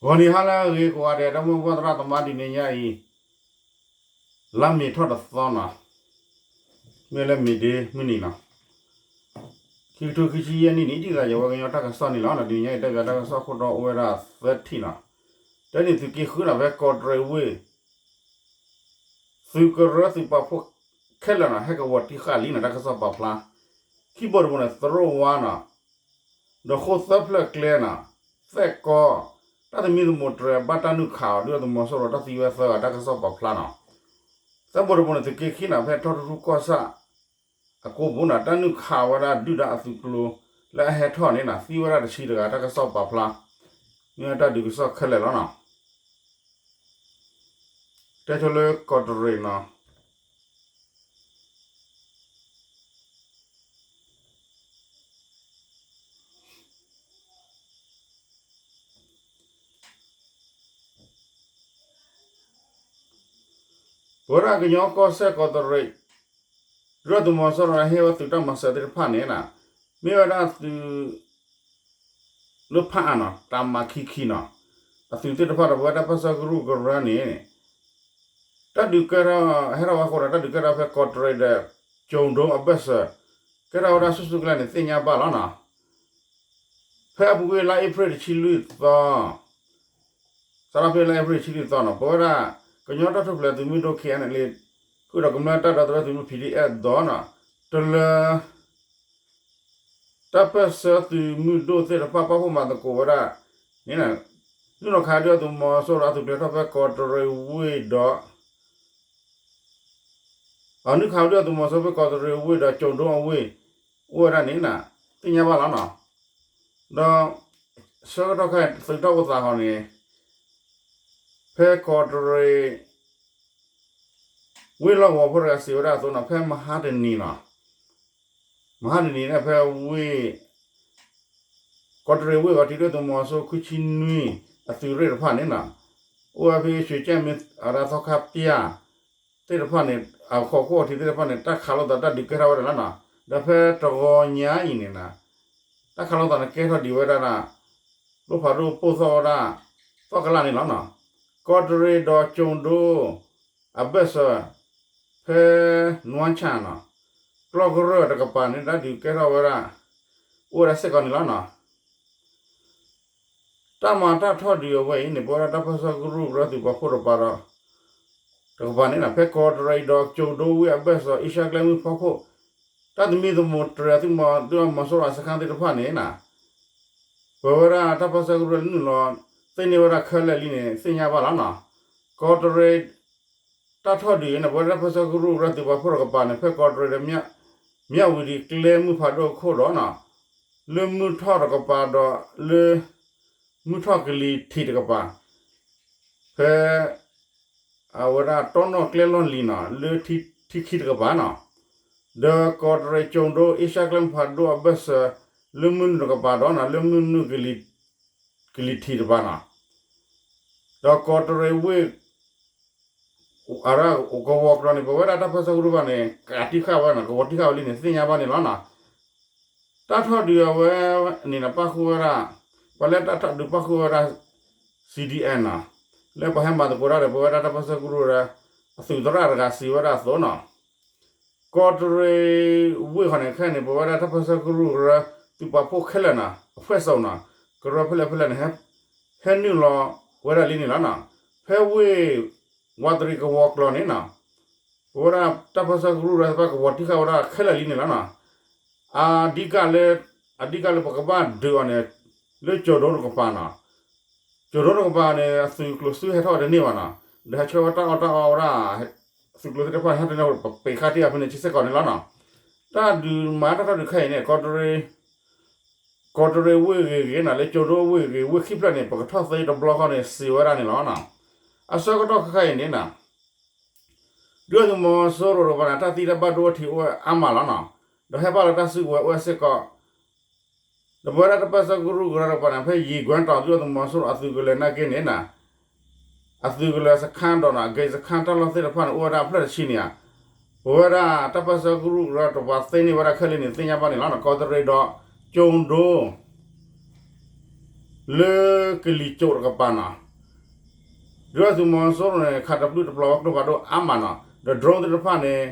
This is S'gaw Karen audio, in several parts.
ဂီၤနံၤဟါလၢအဂ့ၤကိးဂၤဒဲး ဒီပုၢ်ဝဲၢ်သရၣ်သမါ တနံၤညါအံၤ လါမ့ၤထီၣ်တသီနီၤ, မ့ၢ်လၢမ့ၤဒ့မုၢ်နံၤနီၤ, ခံကထိခံဆံယဲၢ်နံၣ်န့ၣ် ဒ်သိးယဝဲကညီတၢ်ကစီၣ်န့ၣ်လီၤ. တနံၤညါအံၤ တဲပၠးတၢ်ကစီၣ်ခိၣ်တီအိၣ်ဝဲဒၣ်သၢထံၣ်နီၤ, တဲန့ၣ်သုးက့ဃုနီၤ ဖဲကီးတရံးဝ့ၢ် သုးကရၢသုးပာ်ဖှိၣ်ခဲလၢာ်နီၤ ဟဲကဝီၤတံၢ်ဃာ်လံနီၤ တၢ်ကစီၣ်ပာ်ဖျါ, ခံဘိတဘိန့ၣ် သရိၣ်ဝါနီၤ, ဒီးဃိၣ်သၢဖျၢၣ်ကျဲနီၤ, သဲၣ်ကီ, တၢ်သမံသမိးတြဲၤ ဘၣ်တၢ်နုာ်ခးအီၤ ဒုၣ်ဒါသုးမီၤစိရိၤတၢ်သံဝဲသၢဂၤ တၢ်ကစီၣ်ပာ်ဖျါနီၤ, သၢဘိတဘိန့ၣ် သုးက့ခံနီၤ ဖဲထီထူထူကီၢ်ဆၣ် အကိပူၤနီၤ တၢ်နုာ်ခးဝဲဒၣ်ဒုၣ်ဒါအသုးကျိၤ လၢအဟဲထီၣ်န့ၣ်နီၤ သံဝဲဒၣ်တဆံတဂၤ တၢ်ကစီၣ်ပာ်ဖျါ, မ့ၢ်ဝဲတၢ်ဒုးကစီၣ်ခဲလၢာ်လီၤနီၤ. တဲဆိလၢကီးတရံးနီၤ ပဝဲဒၣ်ကညီကီၢ်စဲၣ်ကီးတရံး ဒုၣ်ဒါသုးမီၤစိရိၤဟ့ၣ်ဝဲသုးတၢ်မၤစၢၤသ့ၣ်တဖၣ်န့ၣ်နီၤ, မ့ၢ်ဝဲဒၣ်သုး လၢဖးအါနီၤ တၢ်မၤခံခံနီၤ, အသုးသ့ၣ်တဖၣ်ဒီး ပဝဲဒၣ်တၢ်ပၢၢ်ဆၢကရူၢ်ကရၢန့ၣ် တၢ်ဒုးကဲထီၣ် ဟဲထီၣ်ဝဲအဃိဒီး တၢ်ဒုးကဲထီၣ်ဖဲကီးတရံးဒီး ကၠိၤဒိအဘၢၣ်စၢၤ ကဲထီၣ်ဝဲဒၣ်ဆူၣ်ဆူၣ်ကလဲာ်န့ၣ် သ့ၣ်ညါဘၣ်လီၤနီၤ. ဖဲအပူၤကွံာ်လါအ့ဖြ့ၣ်တဆံလွံၢ်သီ စးထီၣ်ဖဲလါအ့ဖြ့ၣ်တဆံလွံၢ်သီနီၤ ပဝဲဒၣ် ကညီတၢ်ထူၣ်ဖျဲးသုးမုၢ်ဒိၣ် ခ့ၣ်အဲၣ်အဲၣ်လ့ ဃုာ်ဒီးကမျၢၢ်တၢ်ဒီသဒၢသုးမုၢ် ပီၣ်ဒံၣ်အဲၣ်ဒီးနီၤ တလၢ တၢ်ပၢၢ်ဆၢသုးမုၢ်ဒိၣ်သ့ၣ်တဖၣ် ပာ်ဖှိၣ်မၤသကိးဝဲဒၣ်န့ၣ် နုာ်လီၤခးဒုၣ်ဒါသုးမီၤစိရိၤအသုးကျဲၤထီၣ်ဖဲကီးတရံးဝ့ၢ်ဒီး အနုာ်ခးဒုၣ်ဒါသုးမီၤစိရိၤဖဲကီးတရံးဝ့ၢ်ဒီးကၠိၤဒိအဝ့ၢ် အိၣ်ဝဲဒၣ်န့ၣ် သ့ၣ်ညါဘၣ်လီၤနီၤ. ဒီး ဆၢကတီၢ်ခဲအံၤ သုးတၢ်အိၣ်သးဃီန့ၣ် ဖဲကီးတရံး ဝ့ၢ်လီၢ်ကဝီၤဖိတဂၤစံးဝဲဒၣ်အသိးနီၤ ဖဲမဟါတနံၤနီၤ မဟါတနံၤန့ၣ် ဖဲဝ့ၢ် ကီးတရံးဝ့ၢ်ဂီၤ ထံဒုၣ်ဒါသုးမီၤစိရိၤခွံဆံနွံ အသုးရ့ၣ်တဖၣ်န့ၣ်နီၤ အိၣ်ဝဲဖဲ ရွှေကြယ် မ့ၢ်အဝဲဒၣ်သီခါပျၢ် သ့ၣ်တဖၣ်န့ၣ် အခိးခိၣ်အထံးသ့ၣ်တဖၣ်န့ၣ် တၢ်ခးလိာ်သးတၢ်ဒုးကဲထီၣ်ဝဲဒၣ်လီၤနီၤ. ဒီးဖဲတဂီၤညါအံၤန့ၣ်နီၤ တၢ်ခးလိာ်သးန့ၣ်ကဲထီၣ်ဒံးဝဲဒၣ် လိၣ်ဖးဒိၣ်ပိၢ်သီၣ်ဝဲဒၣ် သီၣ်ကလၢ်န့ၣ်လီၤနီၤ. ကီးတရံးဒီးကၠိၤဒိ အဘၢၣ်စၢၤ ဖဲ နွမ်းချံနီၤ ကျီၢ်ကရၢၢ်တကပၤန့ၣ် တၢ်ဒုးကဲထီၣ်ဝဲဒၣ် အိၣ်ဝဲဒၣ်စ့ၢ်ကီးန့ၣ်လီၤနီၤ. တၢ်မၤတၢ်ထီၣ်ဒုးအဝဲအံၤန့ၣ် ပဝဲဒၣ်တၢ်ပၢၢ်ဆၢကရူၢ်ကရၢသုးပာ်ဖှိၣ်တကပၤဒီး တကပၤန့ၣ်နီၤ ဖဲကီးတရံးဒီးကၠိၤဒိဝ့ၢ်အဘၢၣ်စၢၤ အ့ရှါကျဲမုၢ်ဖီခိၣ် တၢ်သမံသမိးတြဲၤသုးမီၤ ဒုၣ်ဒါသုးမီၤစိရိၤအစခါသ့ၣ်တဖၣ်န့ၣ်နီၤ ပဝဲဒၣ်တၢ်ပၢၢ်ဆၢကရူၢ်လၢနုာ်လီၤ သ့ၣ်န့ၢ်ဝဲဒၣ်ခဲလၢာ်လံန့ၣ် သ့ၣ်ညါဘၣ်လီၤနီၤ. ကီးတရံး တၢ်ထီၣ်ဒုးအံၤန့ၣ် ပဝဲဒၣ်တၢ်ပၢၢ်ဆၢကရူၢ်ကရၢသုးပာ်ဖှိၣ်တကပၤန့ၣ် ဖဲကီးတရံးဒီး မၠၣ်ဝံၤဒံးကျဲမုၢ်ဖးဒိၣ်အခိၣ်ဒီးနီၤ လၢမုၢ်ထီၣ်တကပၤဒီးလၢ မုၢ်ထီၣ်ကလံၤထံးတကပၤ ဖဲ အဝဲဒၣ်တီနီၣ်ကျဲလီၢ်လံၤနီၤ လၢထံခံတကပၤနီၤ ဒီးကီးတရံးကၠိၤဒိ အ့ရှါကျဲမုၢ်ဖးဒိၣ်အဘၢၣ်စၢၤ လၢမုၢ်နုာ်တကပၤဒီးနီၤ လၢမုၢ်နုာ်ကလံၤထံးတကပၤနီၤ ဒီးကီးတရံးဝ့ၢ် အကဝီၤကျီၤန့ၣ် ပဝဲဒၣ်တၢ်ပၢၢ်ဆၢကရူၢ်ဘၣ်န့ၣ် ကးတံၢ်ဃာ်ဝဲနီၤ ကဝီၤတံၢ်ဃာ်ဝဲလံန့ၣ် သ့ၣ်ညါဘၣ်န့ၣ်လီၤနီၤ. တၢ်ထီၣ်ဒုးအဝဲန့ၣ်နီၤ ပၣ်ဃုာ်ဝဲဒၣ် ပှၤလၢတၢ်ထီၣ်ဒုးပၣ်ဃုာ်ဝဲဒၣ် CDN နီၤ လၢပှၤဟဲမၤသကိးတၢ်ဒီး ပဝဲဒၣ်တၢ်ပၢၢ်ဆၢကရူၢ်ဒီး အသုးသရၣ်တဂၤစံးဝဲဒၣ်အသိးနီၤ ကီးတရံးဝ့ၢ်ဃီန့ၣ် ခဲအံၤန့ၣ် ပဝဲဒၣ်တၢ်ပၢၢ်ဆၢကရူၢ်ကရၢ သုးပာ်ဖှိၣ်ခဲလၢာ်နီၤ အဖှဲၣ်စိးနီၤ ကရၢဖဲလဲၣ်ဖဲလဲၣ်န့ၣ် ဟဲနုာ်လီၤဝဲဒၣ်လံန့ၣ်လီၤနီၤ. ဖဲဝ့ၢ် ဝးတရံးကဝီၤကျီၤန့ၣ်နီၤ ပဝဲဒၣ်တၢ်ပၢၢ်ဆၢကရူၢ်ကရၢသ့ၣ်တဖၣ် ကဝီၤတံၢ်ဃာ်ဝဲဒၣ်ခဲလၢာ်လံန့ၣ်လီၤနီၤ. အဓိကလၢ အဓိကလၢပကဘၣ်ဒုးအီၤန့ၣ် လၢကၠိၤဒိတကပၤနီၤ ကၠိၤဒိတကပၤန့ၣ် အသုးကျိၤဆူဟဲထီၣ်ဝဲတန့ၢ်ဘၣ်နီၤ ဒီးဟဲဆှၢဝဲတၢ်အီၣ်တၢ်အီဝဲဒၣ် သုးကျိၤသ့ၣ်တဖၣ်ဟဲထီၣ်န့ၢ် ပပ့ၤဃာ်တ့ၢ်အီၤဖဲန့ၣ် ဆံစဲၢ်ကီးန့ၣ်လီၤနီၤ. တၢ်ဒုးမၤတၢ်ထီၣ်ဒုးခဲအံၤန့ၣ် ကီးတရံး ကီးတရံးဝ့ၢ်ဂ့ၤဂ့ၤနီၤ လၢကၠိၤဒိဝ့ၢ်ဂ့ၤ ဝ့ၢ်ခံဖျၢၣ်န့ၣ် ပကထီၣ်သ့တဘျီဃီန့ၣ် စံးဝဲဒၣ်န့ၣ်လီၤနီၤ. အဆၢကတီၢ်ခဲအံၤန့ၣ်နီၤ ဒုၣ်ဒါသုးမီၤစိရိၤတကပၤန့ၣ် တၢ်သံတၢ်ဘၣ်ဒိအိၣ်ထံးအိၣ်ဝဲအါမးလီၤနီၤ. ဒီးဟဲဘၣ်လီၤတၢ်စုကဝဲၤအိၣ်ဝဲစ့ၢ်ကီး ဒီးပဝဲဒၣ်တၢ်ပၢၢ်ဆၢကရူၢ်ကရၢတကပၤန့ၣ် ဖဲယံာ်ကွၢ်တီၤ ဒုၣ်ဒါသုးမီၤစိရိၤအသုးကလၢၤနာ်က့န့ၣ်နီၤ အသုးကလၢၤစခန်းဒီးနီၤ ဂိတ်စခန်းတၢ်လီၢ်သ့ၣ်တဖၣ်န့ၣ် အိၣ်ဝဲဒၣ်အဖျၢၣ်တဆံန့ၣ်ဧါ. ပဝဲဒၣ်တၢ်ပၢၢ်ဆၢကရူၢ်ကရၢတကပၤသ့န့ၢ်ဝဲဒၣ်ခဲလၢာ်န့ၣ် သ့ၣ်ညါဘၣ်န့ၣ်လီၤနီၤ. ကီးတရံးဒီးကၠိၤဒိ လၢကလံၤစိးတကပၤနီၤ, ဒုၣ်ဒါသုးမီၤစိရိၤန့ၣ် ခးတပျုၢ်တပျီၤဝဲကျိဖးဒိၣ်အါမးနီၤ, ဒီး drone သ့ၣ်တဖၣ်န့ၣ်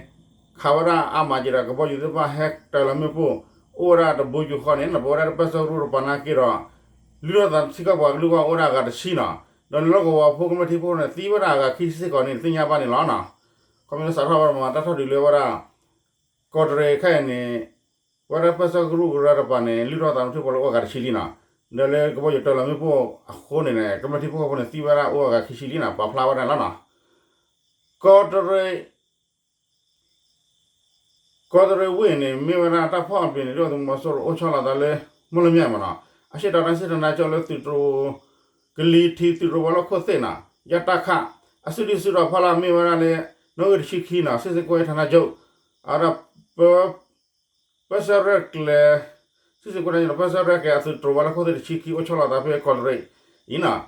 ခးဝဲဒၣ်အါမးက့ၤဒီး ကဘီယူၤသ့ၣ်တဖၣ်ဟဲတၢၤလီၤမ့ၣ်ပိၢ် အိၣ်ဝဲဒၣ်တဘိယူၤဃီန့ၣ် ပဝဲဒၣ်တပၢၢ်ဆၢကရူၢ်တပၤနာ်က့ဒီး လုၢ်ထီၣ်သးထံကီၢ်ပှၤကလုာ်ဂီၢ်အိၣ်ဝဲဒၣ်အဂၤတဆံနီၤ, ဒီးလီၢ်ကဝီၤဖိကမျၢၢ်ထံဖိန့ၣ် သံဝဲဒၣ်အဂၤခံဆံစ့ၢ်ကီးန့ၣ် သ့ၣ်ညါဘၣ်န့ၣ်လီၤနီၤ. ခီဖျိလၢစးထီၣ်ဝဲဒၣ်မၤတၢ်ထီၣ်ဒုးလၢဝဲဒၣ် ကီးတရံးခဲအံၤန့ၣ် ပဝဲဒၣ်ပၢၢ်ဆၢကရူၢ်ကရၢတပၤန့ၣ် လုၢ်ထီၣ်သးထံဖိလၢအိၣ်အဂၤတဆံလံနီၤ, ဒီးလၢကဘီယူၤတၢၤလီၤမ့ၣ်ပိၢ်အဃိန့ၣ် ကမျၢၢ်ထံဖိကီၢ်ဖိန့ၣ် သံဝဲဒၣ်အိၣ်အဂၤခံဆံလံနီၤ, ပာ်ဖျါဝဲဒၣ်လီၤနီၤ. ကီးတရံး ကီးတရံးဝ့ၢ်န့ၣ် မ့ၢ်ဝဲဒၣ်တၢ်ဖီၣ်အပျံၤန့ၣ် ဒုၣ်ဒါသုးမီၤစိရိၤအိၣ်ဆီလီၤသးလၢ မီၢ်လမၠဲၣ်မးနီၤ, အရှေ့တောင်တိုင်းစစ်ဌာနချုပ်လၢသုးတြိၤ ကလံၤထံးသုးတြိၤဝဲၤလီၢ်ခိၣ်သ့ၣ်နီၤ, ရတခ အစုဒုၣ်စုတီၤဖီလာ်မ့ၢ်ဝဲဒၣ်လၢ နီၣ်ဂံၢ်တဆံခံနီၤ, စစ်ဆင်ရေးဌာနချုပ် အဝဲဒၣ် ပၢ ပၢဆှၢရဲၣ်ကျဲၤ စစ်ဆင်ရေးဌာနချုပ် ပၢဆှၢရဲၣ်ကျဲၤအသုးတြိၤဝဲၤလီၢ်ခိၣ်သ့ၣ်တဆံခံ အိၣ်ဆီလီၤသးဖဲကီးတရံးအံၤနီၤ.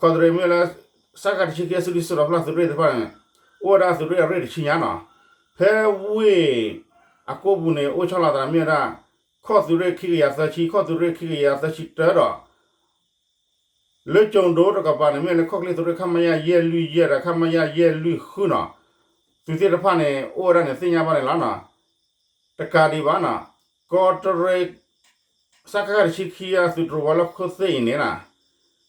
ကီးတရံးမ့ၢ်လၢ စကခ တဆံခံ အစုဒုၣ်စုတီၤဖီလာ်သုးရ့ၣ်သ့ၣ်တဖၣ်န့ၣ် အိၣ်ဝဲဒၣ်သုးရ့ၣ်အရ့ၣ်တဆံညါနီၤ, ဖဲဝ့ၢ်အကိးပူၤန့ၣ် အိၣ်ဆီလီၤသးမ့ၢ်ဝဲဒၣ် ခီၣ်သုးရ့ၣ်ခံကယၤသၢဆံ, ခီၣ်သုးရ့ၣ်ခံကယၤသၢဆံတၢဒီး လၢကၠိၤဒိတကပၤန့ၣ် မ့ၢ်လၢခီၣ်ချ့သုးရ့ၣ် ခမရ ယဲၢ်လွံၢ်ယဲၢ်ဒီး ခမရ ယဲၢ်လွံၢ်ဃုနီၤ, သုးသ့ၣ်တဖၣ်န့ၣ် အိၣ်ဝဲဒၣ်န့ၣ် သ့ၣ်ညါဘၣ်န့ၣ်လီၤနီၤ. တကးဒံးဘၣ်နီၤ, ကီးတရံး စကခ တဆံခံအသုးတြိၤဝဲၤလီၢ်ခိၣ်သ့ၣ်အံၤန့ၣ်နီၤ,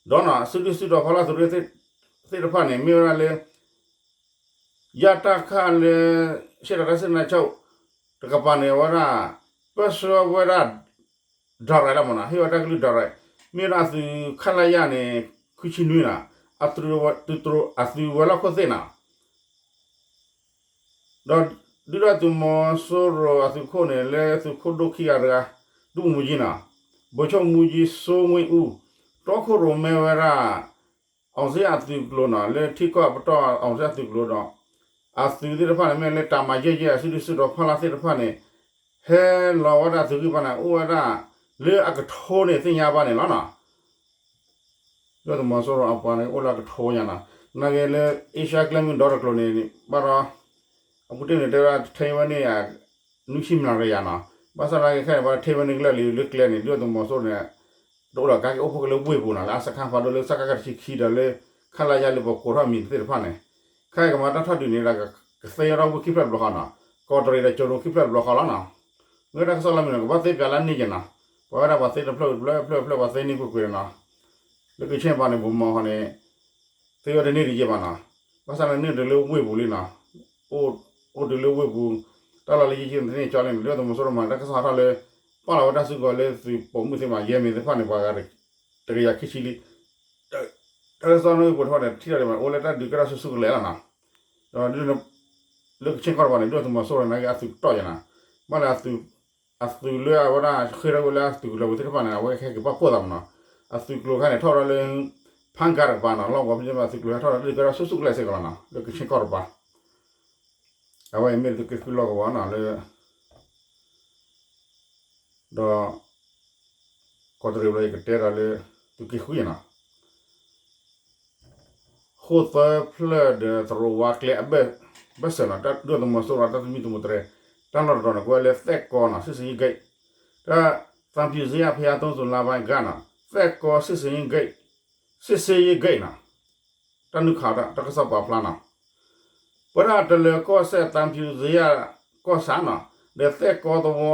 ဒီးနီၤ စုဒုၣ်စုတီၤဖီလာ်သုးရ့ၣ်သ့ၣ်တဖၣ်န့ၣ် မ့ၢ်ဝဲဒၣ်လၢ ရတခ လၢ ရှေ့တောင်တိုင်းစစ်ဌာနချုပ် တကပၤန့ၣ် အဝဲဒၣ် ပၢဆှၢဝဲဒၣ် ဒါရိုက်လီၤမးနီၤ, ဟ့ၣ်ဝဲတၢ်ကလုၢ် ဒါရိုက်, မ့ၢ်ဝဲဒၣ်အသုး ခလရ န့ၣ် ခွံဆံနွံနီၤ, အသုး သုးတြိၤ အသုးဝဲၤလီၢ်ခိၣ်သ့ၣ်နီၤ, ဒီးဒုၣ်ဒါသုးမီၤစိရိၤအသုးခိၣ်န့ၣ် လၢသုးခိၣ်ဒိၣ်ခံဂၤတဂၤ ဒုဗိုလ်မှူးကြီးနီၤ, ဗိုလ်ချုပ်မှူးကြီးစိုးဝင်းဦး, တီခိၣ်ရိၣ်မဲဝဲဒၣ် အောင်ဇေယျအသုးကျိၤနီၤ, လၢထံကီၢ်အပတီၢ် အောင်ဇေယျအသုးကျိၤဒီး အသုးသ့ၣ်တဖၣ်န့ၣ် မ့ၢ်လၢတၢ်မၤယဲၢ်ယဲၢ် အစုဒုၣ်စုတီၤဖီလာ်သ့ၣ်တဖၣ်န့ၣ် ဟဲလီၤဝဲဒၣ်သုးဂံၢ်ဘါန့ၣ် အိၣ်ဝဲဒၣ်လၢအကထိန့ၣ် သ့ၣ်ညါဘၣ်န့ၣ်လီၤနီၤ. ဒုၣ်ဒါသုးမီၤစိရိၤအပှၤန့ၣ် အိၣ်လၢအကထိညါနီၤ, နာ်က့လၢ အ့ရှါကျဲမုၢ်ဒီတကျိၤန့ၣ် ဘၣ်ဒီး အပူၤတ့ၢ်န့ၣ် တဲဝဲဒၣ် ထဲဝဲန့ၣ် နွံဆံမျးကယၤနီၤ, ဘၣ်ဆၣ်နာ်က့ခဲအံၤ ဘၣ်ဒီးထဲဝဲန့ၣ်ကလၢာ်လံလၢကျဲန့ၣ် ဒုၣ်ဒါသုးမီၤစိရိၤန့ၣ် တအိၣ်လၢၤ ကါက့ၤအိၣ်ဖှိၣ်က့ၤလၢဝ့ၢ်ပူၤနီၤ, လၢအစခန်းဖးဒိၣ်လၢ စကခ တဆံခံဒီးလၢ ခလရ လၢပကိးထီၣ်မံၤသ့ၣ်တဖၣ်န့ၣ်, ခဲအံၤကမၤတၢ်ထီၣ်ဒုးန့ၣ်ဒီး ကသ့ဝဲဒၣ်ဝ့ၢ်ခံဖျၢၣ်တဘျီဃီနီၤ, ကီးတရံးဒီးကၠိၤဒိၣ်ခံဖျၢၣ်တဘျီဃီလီၤနီၤ. မ့ၢ်တၢ်ကစီၣ်လၢမုၢ်န့ၣ် ကဘၣ်သ့ပၠးလၢန့ၢ်က့ၤနီၤ, ပှၤဝဲဒၣ်ပှၤသ့တဖျၢၣ်တဖျၢၣ်တဖျၢၣ်တဖျၢၣ် ပှၤသ့န့ၢ်ကွ့ၢ်ကွ့ၢ်န့ၣ်နီၤ, လၢကခ့ၣ်ပၤန့ၣ် ဗိုလ်မှူးဟီန့ၣ် သ့ဝဲတန့ၢ်တယဲၢ်ဘၣ်နီၤ, ဘၣ်ဆၣ်န့ၣ် န့ၢ်တုၤလၢဝ့ၢ်ပူၤလံနီၤ, အိၣ်တုၤလၢဝ့ၢ်ပူၤ, တၢ်လီၢ်လၢယဲၢ်ဆံတန့ၢ်ကၠီလံနီၤ, ဒုၣ်ဒါသုးမီၤစိရိၤမၤတၢ်ကစီၣ်ဟးထီၣ်လၢ ပာ်လီၤဝဲတၢ်စုကဝဲၤလၢသုးပိာ်မုၣ်သ့ၣ်မး ယဲၢ်မံၤသ့ၣ်တဖၣ်န့ၣ် ပှၤဂၤတကယၤခံဆံလံ, တၢ်ကစီၣ်န့ၣ်ပှဲၤထီၣ်န့ၣ် ထံၣ်ထီၣ်ဒံးမး အိၣ်လၢတၢ်ဒုးကဲထီၣ်ဆူၣ်ဆူၣ်ကလဲာ်လီၤနီၤ, ဒီး လၢကခ့ၣ်ကီၢ်တပၤန့ၣ် ဒုၣ်ဒါသုးမီၤစိရိၤန့ၣ် နာ်က့အသုးကတီၢ်ယဲနီၤ, ဘၣ်လၢ အသုးလၢအဝဲဒၣ်ဃ့ထီၣ်ကွံာ်လၢအသုးကလၢၤပူၤသ့ၣ်တဖၣ်န့ၣ် အဝဲကဟဲက့ၤပာ်ဖှိၣ်သးမးနီၤ, အသုးကျိၤခါန့ၣ် ထီၣ်ဝဲဒၣ်လၢ ဖၣ်ကါတကပၤနီၤ, လီၢ်ကဝီၤဖဲန့ၣ် အသုးကျိၤဟဲထီၣ်လၢဒုးကဲထီၣ်ဆူၣ်ဆူၣ်ကလဲာ်စ့ၢ်ကီးလီၤနီၤ, လၢကခ့ၣ်ကီၢ်တပၤ, အဝဲအံၤမ့ၢ်သုးက့ဃုလီၢ်ကဝီၤနီၤ လၢ ဒီး ကီးတရံးဘျီယကတဲဒီးလၢ သုးက့ဃုနီၤ, ဃိၣ်သၢဖျၢၣ်ဒီးသရိာ်ဝါကျဲအဘၢၣ်စၢၤနီၤ, ဒုၣ်ဒါသုးမီၤစိရိၤတၢ်သမံသမိးတြဲၤ တၢ်လီၢ်တတီၤန့ၣ် ကွဲးလၢသဲၣ်ကီနီၤ စစ်ဆင်ရေးဂိတ်, ဒီး သံဖြူဇရပ် ဘုရားသုံးဆူ လမ်းပိုင်းဂိတ်နီၤ, သဲၣ်ကီ စစ်ဆင်ရေးဂိတ်, စစ်ဆင်ရေးဂိတ်နီၤ, တၢ်နုာ်ခးတၢ် တၢ်ကစီၣ်ပာ်ဖျါနီၤ, ပဝဲဒၣ်တလၢၤကီၢ်စဲၣ် သံဖြူဇရပ် ကီၢ်ဆၣ်နီၤ, ဒီးသဲၣ်ကီသဝီ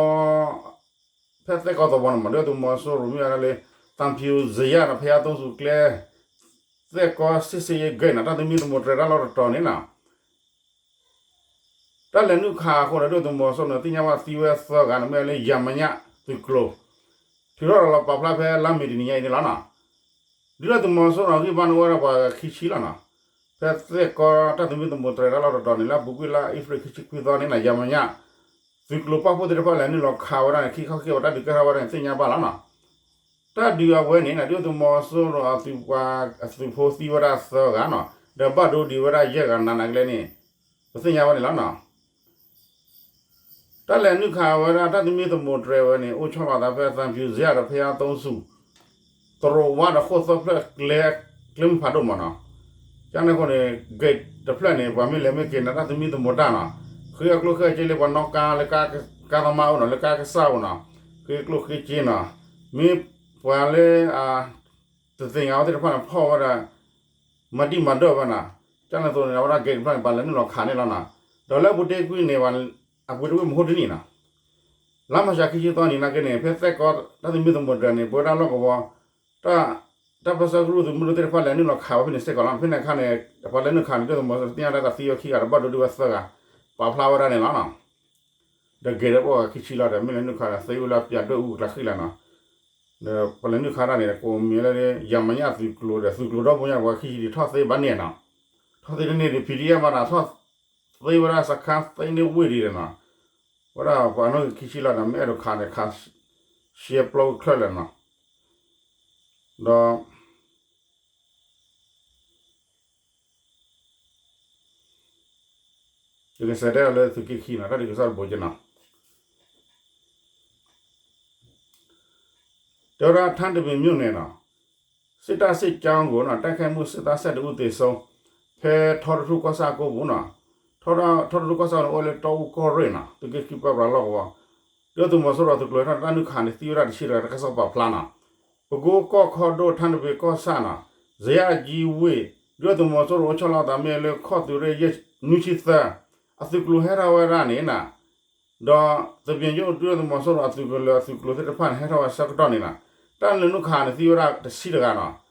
ဖဲသဲၣ်ကီသဝီန့ၣ်မး ဒုၣ်ဒါသုးမီၤစိရိၤမ့ၢ်ဝဲဒၣ်လၢ သံဖြူဇရပ်နီၤ ဘုရားသုံးဆူကျဲ သဲၣ်ကီ စစ်ဆင်ရေးဂိတ်နီၤ တၢ်သမံသမိးတြဲၤတၢ်လီၢ်တတီၤန့ၣ်နီၤ, တၢ်လဲၤနုာ်ခးအဃိန့ၣ် ဒုၣ်ဒါသုးမီၤစိရိၤန့ၣ် သ့ၣ်ညါဘၣ်သံဝဲသၢဂၤန့ၣ် မ့ၢ်ဝဲလၢ ယၤမညၣ် သုးကျိၤ ထုးထီၣ်ဒီးလီၤပာ်ဖျါဖဲလါမ့ၤတနံၤညါအံၤန့ၣ်လီၤနီၤ, ဒုၣ်ဒါသုးမီၤစိရိၤဂံၢ်ဘါန့ၣ်အိၣ်ဝဲဒၣ်ပှၤခံဆံလီၤနီၤ, ဖဲသဲၣ်ကီတၢ်သမံသမိးတြဲၤတၢ်လီၢ်တတီၤန့ၣ် လၢအပူၤကွံာ်လါအ့ဖြ့ၣ်ခံဆံခွံသီန့ၣ်နီၤ ယၤမညၣ် သုးကျိၤပာ်ဖှိၣ်သ့ၣ်တဖၣ်လဲၤနုာ်လီၤခးဝဲဒၣ်န့ၣ် ခံခီခံက့ၤပှၤတၢ်ဒုးကဲထီၣ်ဝဲဒၣ်န့ၣ် သ့ၣ်ညါဘၣ်လီၤနီၤ, တၢ်ဒုးအဝဲန့ၣ်နီၤ ဒုၣ်ဒါသုးမီၤစိရိၤအသုးပှၤအသုးဖိသံဝဲဒၣ်သၢဂၤနီၤ ဒီးဘၣ်ဒိဒံးဝဲဒၣ်ယဲၢ်ဂၤနးနးကလဲာ်န့ၣ် ပသ့ၣ်ညါဝဲန့ၣ်လီၤနီၤ. တၢ်လဲၤနုာ်ခးဝဲဒၣ်တၢ်သမံသမိးတြဲၤဝဲန့ၣ် အိၣ်ဆီလီၤသးဖဲသံဖြူဇရပ်ဒီးဘုရားသုံးဆူ သရိာ်ဝါဒီးဃိၣ်သၢဖျၢၣ်ကျဲ ကျဲမုၢ်ဖးဒိၣ်မးနီၤ, ကန့ၣ်အဃိန့ၣ် gate တဖျၢၣ်န့ၣ် ပှၤမ့ၢ်လဲၤမ့ၢ်က့ၤန့ၣ် တၢ်သမံသမိးတၢ်နီၤ, ဃ့အကျိၣ်ဃ့အစ့လၢပှၤနီၣ်ကါလၢကါသမားအိၣ်နီၤ လၢကါကစၢ်အိၣ်နီၤ, ဃ့အကျိၣ်ဃ့အစ့နီၤ, မ့ၢ် ပှၤလၢ တသ့ၣ်ညါဝဲသ့ၣ်တဖၣ်န့ၣ် ဖီၣ်ဝဲဒၣ် မၤဒံၣ်မၤဒၢၣ်ဝဲနီၤ, ကန့ၣ်အသိးန့ၣ် အဝဲဒၣ် gate တဖျၢၣ်န့ၣ် ပှၤလဲၤနုာ်လီၤခးန့ၣ်လီၤနီၤ, ဒီးလၢအပူၤတ့ၢ်ကွံာ်န့ၣ် အပူၤတ့ၢ်ကွံာ်မဟိတနံၣ်နီၤ, လါမၢ်ၡးခံဆံသီနံၤနာ်က့န့ၣ် ဖဲသဲၣ်ကီတၢ်သမံသမိးတဂၤန့ၣ် ပဝဲဒၣ်လီၢ်ကဝီၤ တၢ်ပၢဆှၢကရူၢ်သုးမုၢ်ဒိၣ်သ့ၣ်တဖၣ်လဲၤနုာ်လီၤခးဝဲဖဲန့ၣ်စ့ၢ်ကီးလီၤ. ဖဲန့ၣ်အခါန့ၣ် ပှၤလဲၤနုာ်ခးန့ၣ် ဒုၣ်ဒါသုးမီၤစိရိၤသ့ၣ်ညါဝဲဒၣ်သံဝဲခံဂၤဒီးဘၣ်ဒိဒုးဝဲသၢဂၤ ပာ်ဖျါဝဲဒၣ်န့ၣ်လီၤနီၤ. ဒီး gate ဒီးပှၤခံဆံလီၤဒီး မ့ၢ်လဲၤနုာ်ခးဒီးသံဝဲလၢပၠးဒွဲၣ်အူကျါဃံလၤနီၤ, ဒီးပှၤလဲၤနုာ်ခးတၢ်န့ၣ် ကိးမံၤလၢ ယၤမညၣ်သုးကျိၤဒီး သုးကျိၤဒီဘိညါ ပှၤခံဆံဒံးထီၣ်သ့ဘၣ်န့ၣ်နီၤ, ထီၣ်သ့တန့ၢ်ဒံး PDF မၤတၢ်ထီၣ်သ့ဝဲဒၣ်စခါသ့န့ၢ်ဝ့ၢ်ဒံးနီၤ, ဝဲဒၣ်ပှၤနီၣ်ဂံၢ်ခံဆံလီၤဒီး မ့ၢ်အဲၣ်ဒိးခးန့ၣ်ခး ရှဲပျီဝဲချၢၣ်လၢာ်နီၤ, ဒီး ယကစးတဲအီၤလၢသုးက့ခံနီၤ တၢ်ဒုးကစီၣ်တဘိက့နီၤ, တဲဝဲဒၣ် ထန်းတပင်မြို့နယ်နီၤ စစ်တပ်စစ်ကြောင်းကို တိုက်ခိုက်မှု စစ်သား ဆယ့်တစ်ဦး သေဆုံး ဖဲထီတထူၣ်ကီၢ်ဆၣ်အကိပူၤနီၤ, ထီတထူၣ်ကီၢ်ဆၣ်န့ၣ် အိၣ်ဝဲလၢတီအူကီၢ်ရ့ၣ်နီၤ သုးက့ခံပၢပြးလီၢ်ကဝီၤ ဒုၣ်ဒါသုးမီၤစိရိၤအသုးကျိၤဟဲထီၣ်တၢ်နုာ်ခးန့ၣ် သံဝဲဒၣ်တဆံတဂၤတၢ်ကစီၣ်ပာ်ဖျါနီၤ, ပဲခူးကီၢ်ခီဒိၣ် ထန်းတပင်ကီၢ်ဆၣ်နီၤ ဇရပ်ကြီးဝ့ၢ် ဒုၣ်ဒါသုးမီၤစိရိၤအိၣ်ဆီလီၤအသးမ့ၢ်လၢခီၣ်သုးရ့ၣ် နွံဆံသၢ အသုးကျိၤဟဲထီၣ်ဝဲဒၣ်န့ၣ်နီၤ, ဒီးသဘ့ၣ်ညိၣ်ဒုၣ်ဒါသုးမီၤစိရိၤအသုးကလၢၤအသုးကျိၤသ့ၣ်တဖၣ်န့ၣ် ဟဲထီၣ်ဝဲဆၢကတီၢ်န့ၣ်နီၤ, တၢ်နုာ်နုာ်ခးန့ၣ်သံဝဲဒၣ်တဆံတဂၤနီၤ,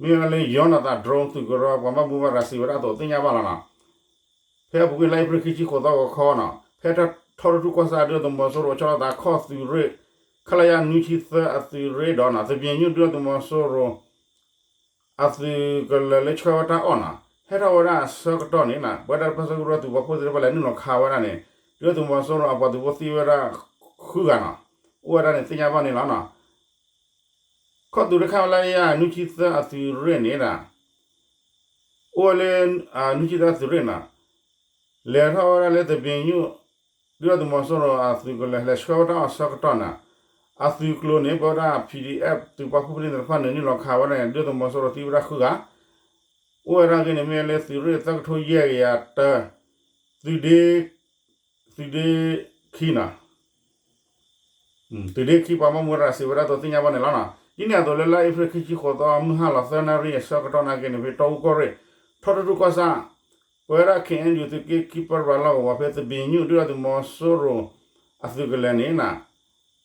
မ့ၢ်ဝဲလၢ ယီနသး drone သုးကရၢ ပှၤဘၣ်မူဘၣ်ဒါစံးဝဲဒၣ်အသိးသ့ၣ်ညါဘၣ်လီၤနီၤ. ဖဲအပူၤကွံာ်လါအ့ဖြ့ၣ်ခံဆံဃိးသီဂီၤခီနီၤ ဖဲထီတထူၣ်ကီၢ်ဆၣ် ဒုၣ်ဒါသုးမီၤစိရိၤဆီလီၤသးခီၣ်သုးရ့ၣ် ခလရ နွံဆံသၢ အသုးရ့ၣ်ဒီးနီၤ သဘ့ၣ်ညိၣ်ဒုၣ်ဒါသုးမီၤစိရိၤ အသုးကလၢၤလၢဆှၢဝဲတၢ်အီၣ်နီၤ ဟဲထီၣ်ဝဲဒၣ်အဆၢကတီၢ်န့ၣ်နီၤ ပဝဲဒၣ်တၢ်ပၢဆှၢကရူၢ်သုးပာ်ဖှိၣ်သ့ၣ်တဖၣ်လဲၤနုာ်လီၤခးဝဲဒၣ်န့ၣ် ဒုၣ်ဒါသုးမီၤစိရိၤအပှၤသုးဖိသံဝဲဒၣ်ဃုဂၤနီၤ အိၣ်ဝဲဒၣ်န့ၣ်သ့ၣ်ညါဘၣ်န့ၣ်လီၤနီၤ. ခီၣ်သုးရ့ၣ် ခလရ နွံဆံသၢ အသုးရ့ၣ်န့ၣ်ဒီး အိၣ်ဝဲလၢ နွံဆံသၢ အသုးရ့ၣ်နီၤ လဲၤထီၣ်ဝဲဒၣ်လၢသဘ့ၣ်ညိၣ် ဒုၣ်ဒါသုးမီၤစိရိၤအသုးကလၢၤ လဲၤဆှၢဝဲတၢ်အီၣ်ဆၢကတီၢ်နီၤ အသုးကျိၤန့ၣ် ပဝဲဒၣ် PDF သုးပာ်ဖှိၣ်ဖဲန့ၣ်သ့ၣ်တဖၣ်န့ၣ် နုာ်လီၤခးဝဲဒၣ်န့ၣ် ဒုၣ်ဒါသုးမီၤစိရိၤသံဝဲဒၣ်ဃုဂၤ အိၣ်ဝဲဒၣ်ဂ့ၢ်န့ၣ်မ့ၢ်လၢသုးရ့ၣ်သၢကထိယဲၢ်ကယၤတၢ သုးဒ့ သုးဒ့ခံနီၤ သုးဒ့ခံပှၤဘၣ်မူဘၣ်ဒါစံးဝဲဒၣ်အသိး သ့ၣ်ညါဘၣ်န့ၣ်လီၤနီၤ. ဒ်န့ၣ်အသိးလၢလါအ့ဖြ့ၣ်ခံဆံဃိးသီ မုၢ်ဟါလီၤသၢနၣ်ရံၣ်အဆၢကတီၢ်နာ်က့န့ၣ် ဖဲတီအူကီၢ်ရ့ၣ် ထီတထူၣ်ကီၢ်ဆၣ် ပဝဲဒၣ် KNU သုးက့ခံပၢပြးလီၢ်ကဝီၤ ဖဲသဘ့ၣ်ညိၣ် ဒုၣ်ဒါသုးမီၤစိရိၤ အသုးကလၢၤန့ၣ်နီၤ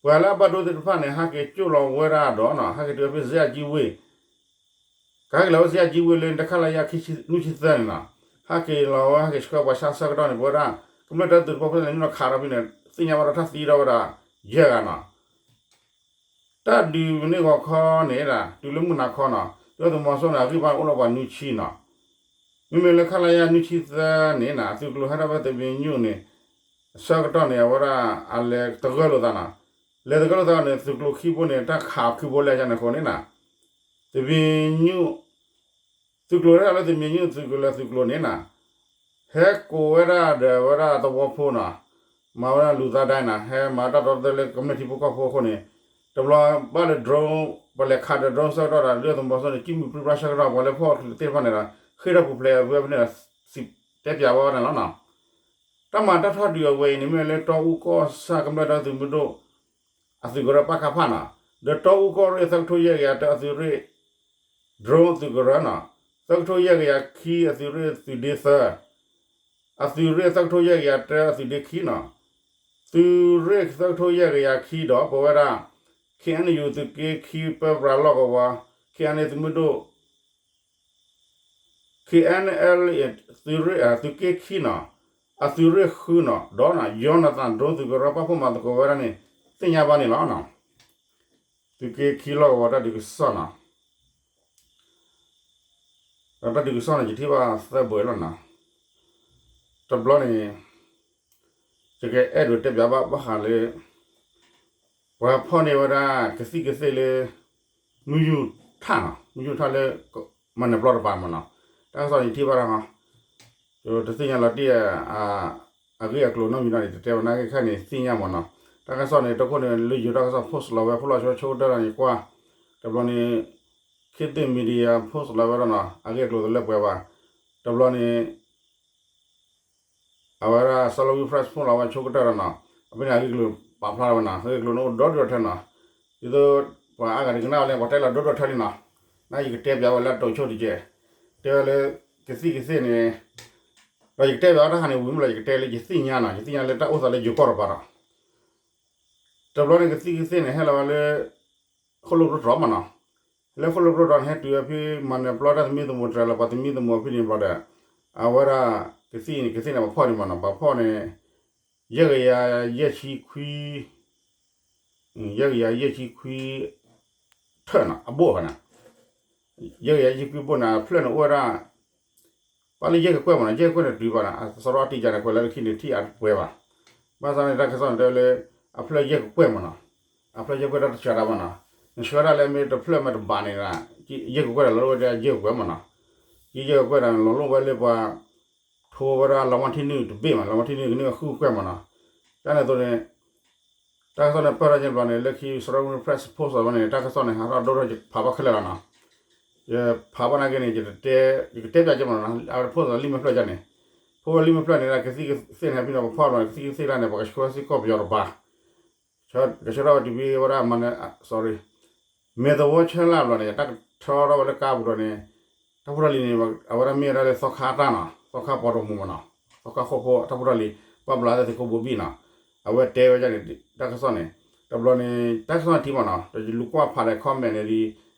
ပှၤလၢအဘၣ်ဒိသ့ၣ်တဖၣ်န့ၣ် ဟဲက့ၤကၠိၣ်လီၤဝဲဒၣ်ဒီးနီၤ ဟဲက့ၤတုၤဝဲဖဲ ဇရပ်ကြီးဝ့ၢ် ကဟဲက့ၤလီၤဝဲ ဇရပ်ကြီးဝ့ၢ် လၢတခါလၢယၤခံဆံ နွံဆံသၢန့ၣ်နီၤ ဟဲက့ၤလီၤဝဲ ဟဲက့ၤဆှၢပှၤဆါဆၢကတီၢ်န့ၣ် ပဝဲဒၣ် ကမျၢၢ်တၢ်သုးတဖၣ်ဖဲန့ၣ် နုာ်လီၤခးဒီးဖဲန့ၣ် သ့ၣ်ညါဘၣ်ဒီးတၢ်သံဒီးဝဲဒၣ် ယဲၢ်ဂၤနီၤ တၢ်ဒုးမ့ၢ်ဂီၤခီန့ၣ်ဒီး တုၤလၢမုၢ်နၤခီနီၤ ဒုၣ်ဒါသုးမီၤစိရိၤန့ၣ် အဂံၢ်ဘါန့ၣ်အိၣ်လီၤပှၤနွံဆံနီၤ မ့မ့ၢ်လၢခလရ နွံဆံသၢန့ၣ်နီၤ အသုးကျိၤဟဲထီၣ်ဖဲသဘ့ၣ်ညိၣ်န့ၣ် အဆၢကတီၢ်န့ၣ် အဝဲဒၣ်အလဲၤတဂၢၢ်လိာ်သးနီၤ လဲၤတဂၢၢ်လိာ်သးန့ၣ် သုးကျိၤခံဘိန့ၣ် တၢ်ခးခံဘိလဲၤန့ၣ်အဃိန့ၣ်နီၤ သဘ့ၣ်ညိၣ် သုးကျိၤဟဲထီၣ်လၢသဘ့ၣ်ညိၣ်သုးကျိၤလၢသုးကျိၤန့ၣ်နီၤ ဟဲကိးဝဲဒၣ်ဒီးဝဲဒၣ်သဝီဖိနီၤ မၤဝဲဒၣ်လူၤသးဒဲနီၤ ဟဲမၤတၢ်ဒီသဒၢလၢကမျၢၢ်ထံဖိကီၢ်ဖိအဃိန့ၣ် တဘျီဘၣ်လၢ drone ပလဲၤခးဒီး drone ဆၢကတီၢ်ဒီး ဒုၣ်ဒါသုးမီၤစိရိၤန့ၣ် ကံၢ်မုၢ်ပြံပြါဆၢကတီၢ် ပှၤလၢဖီၣ်အီၣ်ချုးသ့ၣ်တဖၣ်န့ၣ်ဒီး ဃ့ၢ်ထီၣ်ပူၤဖျဲးဝဲဖဲန့ၣ်ဒီး စံးတဲပၠးဝဲန့ၣ်လီၤနီၤ တၢ်မၤတၢ်ထီၣ်ဒုးအဝဲအံၤန့ၣ် မ့ၢ်လၢတီအူကီၢ်ဆၣ်ကမျၢၢ်တၢ်သုးမုၢ်ဒိၣ် အသုးကရၢ ပကဖ နီၤ ဒီးတီအူကီၢ်ရ့ၣ်သၢကထိယဲၢ်ကယၤတၢ အသုးရ့ၣ် drone အသုးကရၢနီၤ သၢကထိယဲၢ်ကယၤခံ အသုးရ့ၣ်သုးဒ့သၢ အသုးရ့ၣ်သၢကထိယဲၢ်ကယၤတၢ အသုးဒ့ခံနီၤ သုးရ့ၣ်သၢကထိယဲၢ်ကယၤခံဒီး ပဝဲဒၣ် KNU သုးက့ခံပၢပြးလီၢ်ကဝီၤ KNA သုးမုၢ်ဒိၣ် KNLA သုးရ့ၣ် သုးက့ခံနီၤ အသုးရ့ၣ်ဃုနီၤ ဒီးနီၤ ယီနသၣ် drone သုးကရၢ ပာ်ဖှိၣ်မၤသကိးဝဲဒၣ်န့ၣ် သ့ၣ်ညါဘၣ်န့ၣ်လီၤနီၤ သုးက့ခံလီၢ်ကဝီၤတၢ်ဒုးကစီၣ်နီၤ ဒီးတၢ်ဒုးကစီၣ်န့ၣ် ယထံၣ်ဘၣ်သၢဘိလီၤနီၤ တဘျီန့ၣ် ယကအဲၣ်ဒိးတဲပၠးဘၣ်ဘၣ်ဃးလၢ ပှၤဖီၣ်န့ၢ်ဝဲဒၣ်ကသံၣ်ကသ့ၣ်လၢ မုၢ်ယူၢ်ထၣ်နီၤ မုၢ်ယူၢ်ထၣ်လၢ မၤနၢၤပျီတပၤမးနီၤ တၢ်ကစီၣ်န့ၣ်ထံၣ်ဘၣ်တၢ်ဟီ တသ့ၣ်ညါလီၤတံၢ် အဂ့ၢ်အကျိၤနီတမံၤနီၤန့ၣ် တတဲဝဲနာ်က့ခဲန့ၣ် သ့ၣ်ညါမးနီၤ တၢ်ကစီၣ်န့ၣ် တခိၣ်န့ၣ် လၢယိၤတၢ်ကစီၣ် post လီၤဝဲ ဖိလီၤဆိဆိကတၢၢ်ဒီးန့ၣ်ကွၢ် တဘျီန့ၣ် ခေတ်သစ် Media post လီၤဝဲဒီးနီၤ အဂ့ၢ်အကျိၤတလၢပှဲၤဘၣ် တဘျီန့ၣ် အဝဲဒၣ် Salween Press ဖိလီၤဝဲဆိကတၢၢ်ဒီးနီၤ အဖဲန့ၣ် အဂ့ၢ်အကျိၤပာ်ဖျါဝဲနီၤ အဂ့ၢ်အကျိၤန့ၣ်အိၣ်ဒီဒူၣ်ဒီထၢနီၤ ဒ်သိး ပှၤအါဂၤတကနၣ်ဝဲလၢ ပှၤတဲလီၤဒိၣ်ဒိၣ်ထၢလံနီၤ, နာ်ယကတဲပျးဝဲလၢအတိာ်ဆိတကဲး, တဲဝဲလၢ ကသံၣ်ကသ့ၣ်န့ၣ်, ဒီးယကတဲပျးဝဲတၢ်ခါန့ၣ် ဝံၤမ့ၢ်လီၤ ယကတဲလၢယသ့ၣ်ညါနီၤ, ယသ့ၣ်ညါလၢတၢ်အိၣ်သးလၢယိၤကီၢ်တပၤဒီး တဘျီန့ၣ်ကသံၣ်ကသ့ၣ်န့ၣ် ဟဲလီၤဝဲလၢ ဃိၣ်လိၣ်ကရိၣ်တြီၤမ့ၢ်နီၤ, လၢဃိၣ်လိၣ်ကရိၣ်တြီၤန့ၣ် ဟဲတုၤဝဲဖဲမၤနၢၤပျီတၢ်သမံသမိးတြဲၤလီၤ ပှၤသမံသမိးဖဲန့ၣ်ဘျီဒီး အဝဲဒၣ် ကသံၣ်န့ၣ် ကသ့ၣ်န့ၣ် ပှၤဖီၣ်န့ၣ်မ့ၢ်နီၤ, ပှၤဖီၣ်န့ၣ် ယဲၢ်ကယၤယဲၢ်ဆံခွံ ယဲၢ်ကယၤယဲၢ်ဆံခွံ ထၢၣ်နီၤ အဘိၣ်ဘၣ်န့ၣ်, ယဲၢ်ကယၤယဲၢ်ဆံခွံဘိၣ်န့ၣ် အဖျၢၣ်န့ၣ်အိၣ်ဝဲဒၣ် ပှၤလၢယဲၢ်ကကွဲၢ်မ့ၢ်နီၤ, ယဲၢ်ကကွဲၢ်န့ၣ်တုၤဘၣ်န့ၣ် အစရီအတံၢ်ကန့ၣ် ကွဲးလၢလၢခံန့ၣ်ထံၣ်အပှဲၤဘၣ်, ဘၣ်ဆၣ်န့ၣ် တၢ်ကစီၣ်န့ၣ်တဲဝဲလၢ အဖျၢၣ်ယဲၢ်ကကွဲၢ်မ့ၢ်နီၤ, အဖျၢၣ်ယဲၢ်ကကွဲၢ်တၢ်တဆှၢတၢ်မ့ၢ်နီၤ, နဆှၢဒၣ်လၢမ့ၢ်တဖျၢၣ်မ့ၢ်တဘးန့ၣ် ယဲၢ်ကကွဲၢ်ဒီးလီၤဝဲဒၣ်ယဲၢ်ကကွဲၢ်မ့ၢ်နီၤ, ယဲၢ်ကကွဲၢ်ဒီးလီၤလိၣ်ဝဲလၢပှၤ ထိဝဲဒၣ်လီမၢ်ထံနုၢ်တဘ့ၣ်မ့ၢ် လီမၢ်ထံနုၢ်ကန့ၢ်ဃုကကွဲၢ်မ့ၢ်နီၤ, တၢ်န့ၣ်အသိးန့ၣ် တၢ်ကစီၣ်န့ၣ်ပၢၢ်ထီၣ်က့ၤဘျီန့ၣ် လၢခံ Sarawak Press Post ဝဲန့ၣ် တၢ်ကစီၣ်န့ၣ် ဟးထီၣ်ဒိၣ်ထီၣ်ယဖးဘၣ်ခဲလၢာ်လီၤနီၤ, ယဖးဘၣ်နာ်က့န့ၣ် ယကတဲပျးက့ၤမ့ၢ်နီၤ, အဝဲဖိသၣ်လံာ်မဲာ်ဖျၢၣ်ယါန့ၣ်, ဖိဝဲလံာ်မဲာ်ဖျၢၣ်န့ၣ် ကသံၣ်ကသ့ၣ်န့ၣ် ဟဲဖဲန့ၣ်ပှၤဖီၣ်ဘျီန့ၣ် ကသံၣ်ကသ့ၣ်တၢ်န့ၣ် ပှၤကဆှၢစ့ၢ်ကီးပယီၤတပၤ ကဆှၢထီၣ်ဝဲတုၤဖဲဝဲဒၣ်မၤနၢၤ sorry မဲၢ်သဝီဆၢလၢ်ဘျီန့ၣ် တၢ်ကထၢထီၣ်ဝဲလၢကါပူၤဒီးန့ၣ် တၢ်ဖိတၢ်လံၤန့ၣ် အဝဲဒၣ်မ့ၢ်ဝဲဒၣ်လၢသီခါတၢ်နီၤ သီခါပှၤတမူးမ့ၢ်နီၤ သီခါဃိၣ်ဖိတၢ်ဖိတၢ်လံၤ ပှၤဘျးသ့ၣ်သ့ၣ်ခိၣ်ဘိဘံၣ်နီၤ အဝဲတဲဝဲဒၣ်န့ၣ် တၢ်ကစီၣ်န့ၣ် တဘျီန့ၣ် တၢ်ကစီၣ်ထံမ့ၢ်နီၤ ဒီးယလူၤကွၢ်ဖးဒီး comment န့ၣ်ဒီး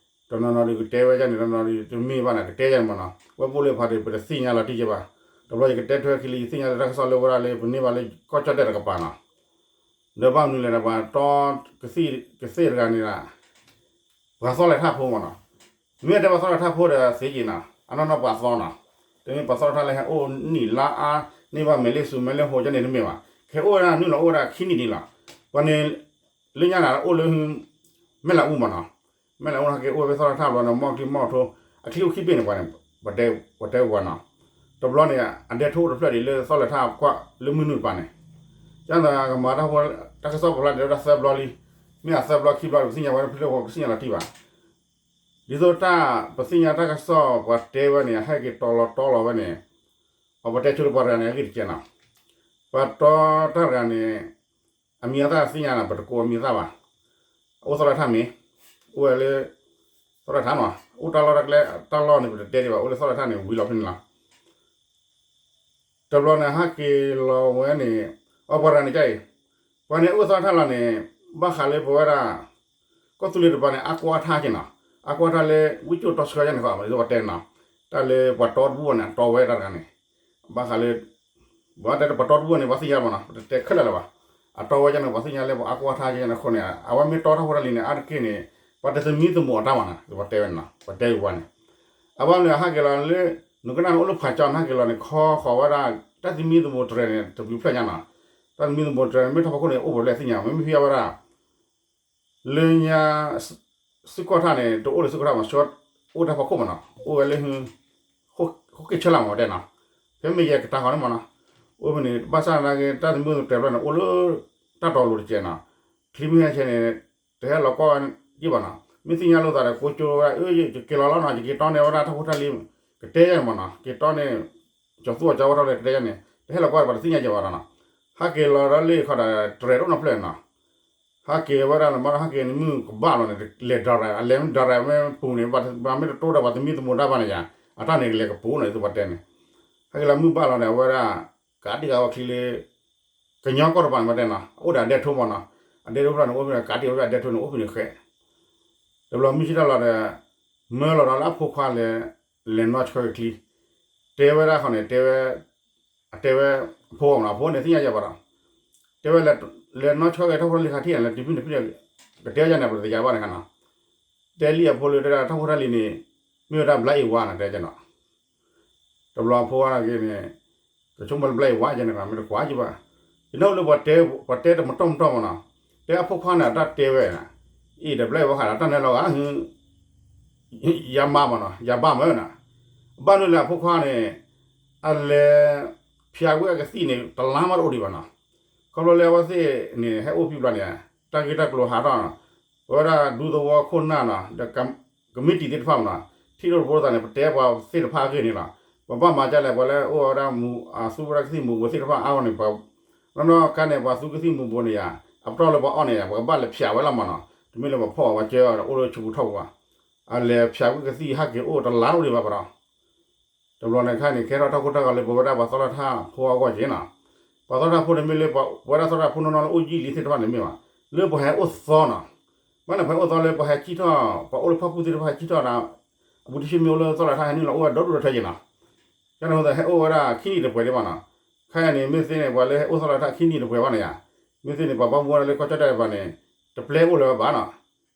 တနီၤနီၤဒီးကတဲဝဲဒၣ်န့ၣ် တနီၤနီၤဒီးတမ့ၢ်ဘၣ်န့ၣ် ကတဲယါန့ၣ်မ့ၢ်နီၤ ဝဲပအိၣ်လၢဖးဒီး ပတသ့ၣ်ညါလီၤတံၢ်ကဲဘၣ် တဘျီယကတဲထွဲခံလၢ ယသ့ၣ်ညါလၢတၢ်ကစီၣ်လၢဝဲဒၣ်လၢ ပန့ၢ်ဘၣ်လၢကီၢ်ကၠီၣ်တဲၣ်တကပၤနီၤ ဒီးဘၣ်မနုၤလဲၣ်ဒီး ပှၤတီကသ့ၣ်တဂၤန့ၣ်ဒီး ပှၤသီလဲၤထၣ်ဖိမ့ၢ်နီၤ မ့ၢ်တဲပှၤသီလဲၤထၣ်ဖိဒီးသ့က့ၤနီၤ အနီၢ်နီၢ်ပှၤသီနီၤ တမ့ၢ်ပှၤသီထၣ်လၢဟဲအိၣ်နံၣ်လါအါ န့ၢ်ဘၣ်မဲာ်လ့စူၤမဲာ်လ့ဟိကန့ၣ်တမ့ၢ်ဘၣ် ကဟဲအိၣ်ဝဲဒၣ်နုာ်လီၤအိၣ်ဝဲဒၣ်ခံနံၣ်ဒံးလီၤ ပှၤန့ၣ် လၢညါန့ၣ်အိၣ်လၢ မဲၢ်လးအူမ့ၢ်နီၤ မဲၢ်လးအူန့ၣ်ဟဲက့ၤအိၣ်ဝဲဖဲသီလဲၤထၣ်ဘျီန့ၣ် မီၢ်ချံမီၢ်ထိ အချံအိၣ်ခံဘ့ၣ်န့ၣ်ပှၤန့ၣ် ပှၤတဲပှၤနီၤ တဘျီန့ၣ် အဒဲထိအိၣ်တဖျၢၣ်ဒံးလၢသီလဲၤထၣ်ကွၢ်လၢမုၢ်နုာ်တပၤန့ၣ် ကၢ်သးကမၤတၢ်ဖိ တၢ်ကစီၣ်ပူၤဖျါဒံးဝဲဒၣ်သၢဘျီလံ မ့ၢ်အသၢဘျီခံဘျီဒီး ပသ့ၣ်ညါဝဲဒၣ်ဖဲလၢပှၤကသ့ၣ်ညါလီၤတံၢ်ဘၣ် ဒ်သိးတၢ်ပသ့ၣ်ညါတၢ်ကစီၣ်ပှၤတဲဝဲန့ၣ် ဟဲက့ၤတီၤလီၤတီလီၤဝဲန့ၣ် အပှၤတဲဆိလၢပှၤတဂၤန့ၣ် အဂ့ၢ်တကဲနီၤ ပှၤတီတၢ်တဂၤန့ၣ် အမံၤအသၣ်သ့ၣ်ညါန့ၣ် ပတကိးအမံၤအသၣ်ဘၣ် အိၣ်သီလဲၤထၣ်မ့ၢ် အိၣ်ဝဲလၢ သီလဲၤထၣ်နီၤ အိၣ်တၢ်လီၢ်တၢ်ကျဲတၢ်လီၢ်န့ၣ် ပတတဲဒံးဘၣ် အိၣ်လၢသီလဲၤထၣ်န့ၣ် ဝံၤလီၤဖဲန့ၣ်လီၤ တဘျီန့ၣ် ဟးက့ၤလီၤဝဲန့ၣ် အပှၤတဂၤန့ၣ်ကါအံၤ ပှၤန့ၣ်အိၣ်သီလဲၤထၣ်လီၤန့ၣ် ဘၣ်ဃးလၢပဝဲဒၣ် ကီၢ်သူလ့ၤတပၤန့ၣ် အါကွၢ်ထါက့ၤနီၤ အါကွၢ်ထါလၢ ဝံၣ်ကၠိၣ်တီဆှၢယါန့ၣ်ဃီ ဒ်သိးပှၤတဲန့ၣ်နီၤ တၢ်လၢပှၤတီတဘူၣ်န့ၣ် အတီဝဲတၢ်တဂၤန့ၣ် ဘၣ်ဃးလၢ ပှၤတဲပှၤတီတဘူၣ်န့ၣ် ပှၤသ့ၣ်ညါမ့ၢ်နီၤ ပတတဲခဲလၢာ်လၢၤဘၣ် အတီဝဲယါန့ၣ် ပှၤသ့ၣ်ညါလၢပှၤအါကွၢ်ထါက့ၤယါန့ၣ်အဃိန့ၣ် အဝဲမ့ၢ်တီတၢ်ဖိတၢ်လံၤန့ၣ် အါတက့ၢ်န့ၣ် ပှၤတသမံသမိးအတၢ်မ့ၢ်နီၤ ပှၤတဲဝဲန့ၣ်နီၤ ပှၤတဲဝဲန့ၣ် အဘၣ်မနုၤဟးက့ၤလီၤလၢ နကနၣ်န့ၣ်အိၣ်လၢဖးကၠီန့ၣ် ဟဲက့ၤလီၤန့ၣ် ခီဃီၤဝဲဒၣ် တၢ်သမံသမိးတြဲၤန့ၣ် တဘျုးဖျၢၣ်ညါနီၤ တၢ်သမံသမိးတြဲၤန့ၣ် မ့ၢ်ထီၣ်ဖီခိၣ်န့ၣ် အိၣ်ပှဲၤလၢသ့ၣ်ညါ မ့မ့ၢ်ဖဲအဝဲဒၣ် လၢညါ စ့ၢ်ကီးထၣ်န့ၣ် တအိၣ်လၢစ့ၢ်ကီးထၣ်မ့ၢ် ဆှၢအိၣ်တၢ်ဖီခိၣ်မ့ၢ်နီၤ အိၣ်ဝဲလၢ ဟိၣ်က့ၢ်ဆၢလၢ်မ့ၢ်တဲနီၤ ဖဲမ့ၢ်ယဲၢ်ကတၢၢ်ဃီန့ၣ်မ့ၢ်နီၤ အိၣ်ဖဲန့ၣ် ဘၣ်ဆၣ်နာ်က့ တၢ်သမံသမိးတြဲၤဘျီန့ၣ် အိၣ်လၢ တၢ်တီၤလိၤတကဲးနီၤ ချံမ့ၢ်ဟဲဆဲန့ၣ် တဟဲလီၤကွၢ်ဝဲက့ၤဘၣ်နီၤ မ့ၢ်သ့ၣ်ညါလိာ်သးဒီး ကိကၠိဝဲဒၣ် အၢ ယက့ၤလီၤလီၤနီၤ ယက့ၤတီန့ၢ်ဝဲဒၣ်တၢ်ဖိတၢ်လံၤ ကတဲယါန့ၣ်မ့ၢ်နီၤ က့ၤတီန့ၢ် ကၠီၤသူအီၤကၠီဝဲထီၣ်လၢကတဲယါန့ၣ် တဟဲလီၤကွၢ်ဒီး ပှၤတသ့ၣ်ညါက့ၤဘၣ်ဒီးနီၤ ဟးက့ၤလီၤဒီးလ့ၣ်ခီဒီး တြဲၤတအိၣ်နီတဖျၢၣ်နီၤ ဟးက့ၤဝဲဒၣ်န့ၣ် မ့ၢ်ဒီးဟးက့ၤန့ၣ် မုၢ်ကဘၣ်လီၤန့ၣ် လဲၤဒၣ်ရၤ အလဲၤမ့ၢ်ဒၣ်ရၤမ့ၢ်ပူၤန့ၣ် ပှၤမ့ၢ်တတိဒီးပှၤသမံသမိးတၢ်ဘၣ်န့ၣ်ယါ အတၢ်န့ၣ်ကလဲၤကပူၤန့ၣ် သုပှၤတဲန့ၣ် ဟဲက့ၤလီၤမုၢ်ဘၣ်လီၤန့ၣ် အဝဲဒၣ် ကးတံၢ်ကးဝဲချံလၢ ကညီကီၢ်တပၤန့ၣ် ပှၤတဲနီၤ အိၣ်ဒီးအဒဲထိမ့ၢ်နီၤ အဒဲထိဖျၢၣ်န့ၣ် အိၣ်ဖဲန့ၣ် ကးတံၢ်ဝဲဖဲအဒဲထိန့ၣ် အိၣ်ဖဲန့ၣ်ဃဲ တဘျီမုၢ်ဆ့ၣ်ထီၣ်လီၤဒီး မၢလီၤဒီးလၢအဖိခွါလဲၤ လဲၤနီၢ်ဆှၢက့ၤချံ တဲဝဲဒၣ်ဃီန့ၣ် တဲဝဲ အတဲဝဲ အဖိမ့ၢ်နီၤ အဖိန့ၣ်သ့ၣ်ညါယါဘၣ်ဒီး တဲဝဲ လဲၤနီၢ်ဆှၢက့ၤတၢ်ဖိတၢ်လံၤခါထံၣ်န့ၣ် လဲၤတုၤဖဲန့ၣ်ဖဲန့ၣ် ကတဲယါန့ၣ် ပတယါဘၣ်န့ၣ်ခါနီၤ တဲလံအဖိလၢတဲဒၣ်တၢ်ဖိတၢ်လံၤန့ၣ် မ့ၢ်ဝဲဒၣ်ဘျါအ့ၣ်ဝါနီၤ တဲကနီၤ တဘျီအဖိခွါန့ၣ်က့ၤန့ၣ် ကဆိကမိၣ်လၢဘျါအ့ၣ်ဝါကန့ၣ် မ့ၢ်တကွၢ်က့ၤဘၣ် ယနၢ်ဟူလၢပှၤတဲတမတီၢ်မတီၢ်မ့ၢ်နီၤ တဲအဖိခွါန့ၣ် အတၢ်တဲဝဲ အံၤဒီးဘျါအ့ၣ်ဝါဃးဒီးတၢ်နဲလီၤဂာ် ယါမါမ့ၢ်နီၤ ယါဘၣ်မၢနီၤ ဘၣ်နုၤလၢအဖိခွါန့ၣ် အလဲၤ ဖၠးကွံာ်အကသံၣ်န့ၣ် တလါမးတအိၣ်ဒံးဘၣ်နီၤ ခီဖျိလၢအဝဲသ့ၣ်န့ၣ် ဟဲအိၣ်ဖဲဘျီန့ၣ် တၢ်ဂ့ၢ်တၢ်ကျိၤဟးထီၣ်နီၤ ပဝဲဒၣ်ဒူသဝီခိၣ်နၢ်နီၤ ဒီး ကမံးတံာ်သ့ၣ်တဖၣ်မ့ၢ်နီၤ ထံၣ်လိာ်တဘိသးန့ၣ် ပတဲပှၤသ့ၣ်တဖၣ်အဂ့ၢ်န့ၣ်လီၤ ပဘၣ်မၤဒ်လဲၣ် ပှၤလၢအိၣ်ဝဲဒၣ်မူး အသူဝဲဒၣ်ကသံၣ်မူးဘိသ့ၣ်တဖၣ်အါဂီၢ်န့ၣ် ပ နီၢ်နီၢ်ခါန့ၣ် ပှၤသူကသံၣ်မူးဘိန့ၣ်ယါ အပတီၢ်လၢပှၤအီၣ်န့ၣ်ယါ ပကဘၣ်လဲၤဖၠးဝဲလီၤမ့ၢ်နီၤ တမ့ၢ်လၢပှၤဖီၣ်အီၤပှၤကၢအီၤဒီးအိၣ်လၢဆိပူၤထီၣ်ပူၤဘၣ်, အလဲၤဖၠးကွံာ်ကသံၣ်ဟးက့ၤအိၣ်တလါတအိၣ်ဒံးဘၣ်ပဒီး တဘျီန့ၣ်ခါန့ၣ် ကဲထီၣ်တၢ်ကိၢ်တၢ်ဂီၤလၢပဝဲဒၣ်ပှၤသီၣ်လၢထၣ်ဖိအဂီၢ်က့ၤနီၤ, ပှၤသီၣ်လၢထၣ်ဖိန့ၣ်မ့ၢ်လၢ ပဝဲဒၣ်သီၣ်လၢထၣ်ဖိနီၢ်နီၢ်လၢအိၣ်ယံာ်လံသ့ၣ်တဖၣ်န့ၣ်မ့ၢ်ဘၣ်, လၢပှၤဟဲအိၣ်သီနီၤ, ဘၣ်န့ၣ်ပှၤဟဲအိၣ်သီလၢပှၤဟဲစံၣ်ထီၣ် ပှၤအိၣ်လၢဖၣ်ပူၣ်သ့ၣ်တဖၣ်ဟဲစံၣ်ထီၣ်ဒီး အဘူးတဆံမ့ၢ်အိၣ်လၢသီၣ်လၢထၣ်ဟဲနုာ်လီၤအိၣ်ဝဲဒီဒူၣ်ဒီထၢက့ၤနီၤ, ကန့ၣ်အဃိသတးဟဲအိၣ်ဝဲဒၣ်ခံနံၣ်တပှဲၤဒံးဘၣ်နီၤ, ခဲအံၤန့ၣ် မ့ၢ်သ့န့ၣ် ပှၤလၢဟဲအိၣ်သီၣ်လၢထၣ်ခံနံၣ်တပှဲၤဘၣ်န့ၣ်ယါ, မ့ၢ်သ့န့ၣ် ပှၤဘၣ်မူဝဲဒၣ်လၢကီၢ်ကၠီၣ်တဲၣ်တပၤန့ၣ် တပျဲအိၣ်လၢၤဘၣ်နီၤ,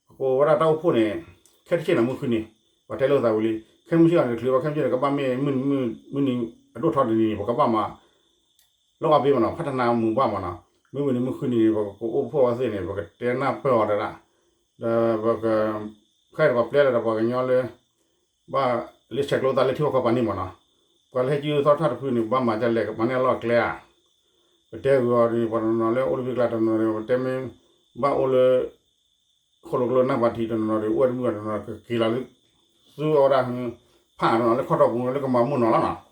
ပကအိၣ်ဝဲဒၣ်တၢ်အိၣ်ဖှိၣ်န့ၣ် ခဲတဆ့ၣ်နီၤ မုၢ်ဃုနံၤ, ပှၤတဲလိာ်သးဝံၤလံ, ခဲမုၢ်ဆ့ၣ်အီၤန့ၣ်တချုးဘၣ် ခဲမုၢ်ဆ့ၣ်န့ၣ် ကဘၣ်မ့ၢ်မုၢ်နံၤ မုၢ်နံၤအဒိၣ်ထီၣ်တနံၤန့ၣ် ပကဘၣ်မၤ လီအီၤဘ့မးနီၤ, ဖးတနါမူၤဘၣ်မးနီၤ, မ့ၢ်ဝံၤန့ၣ် မုၢ်ဃုနံၤန့ၣ် ပကကအိၣ်ဖှိၣ်ဝဲသ့ၣ်န့ၣ် ပကတဲနၢ်ပၢၢ်အီၤတဒၣ်, ဒီးပက ခဲအံၤပှၤပျဲလၢဒီးပှၤကညီလၢ ဘၣ်လၢဆဲးကျိးသးလၢထံဖိကီၢ်ဖိပှၤန့ၣ်မးနီၤ, ပှၤလၢဟဲကံၣ်သီၣ်ထၣ်တဖုန့ၣ် ဘၣ်မၤဒ်လဲၣ် ကမၤန့ၢ်အလီၢ်အကျဲဧါ, ပတဲဂ့ၤအီၤဒ်န့ၣ် ပှၤတနီၤနီၤလၢအိၣ်လၢဖံကျါတနီၤနီၤ ပတဲမ့ၢ် ဘၣ်အိၣ်လၢ ဃိၣ်လိာ်ကျိနၢ်ပၤထံးတနီၤနီၤဒီး အိၣ်ဝဲတမုာ်တနီၤနီၤ ကက့ၤလီၤလၢ သူအီၤဒၣ် ဖးတနီၤလၢခီၣ်ထီၣ်ပူၤလၢကမၤမိၢ်နီၤလီၤနီၤ,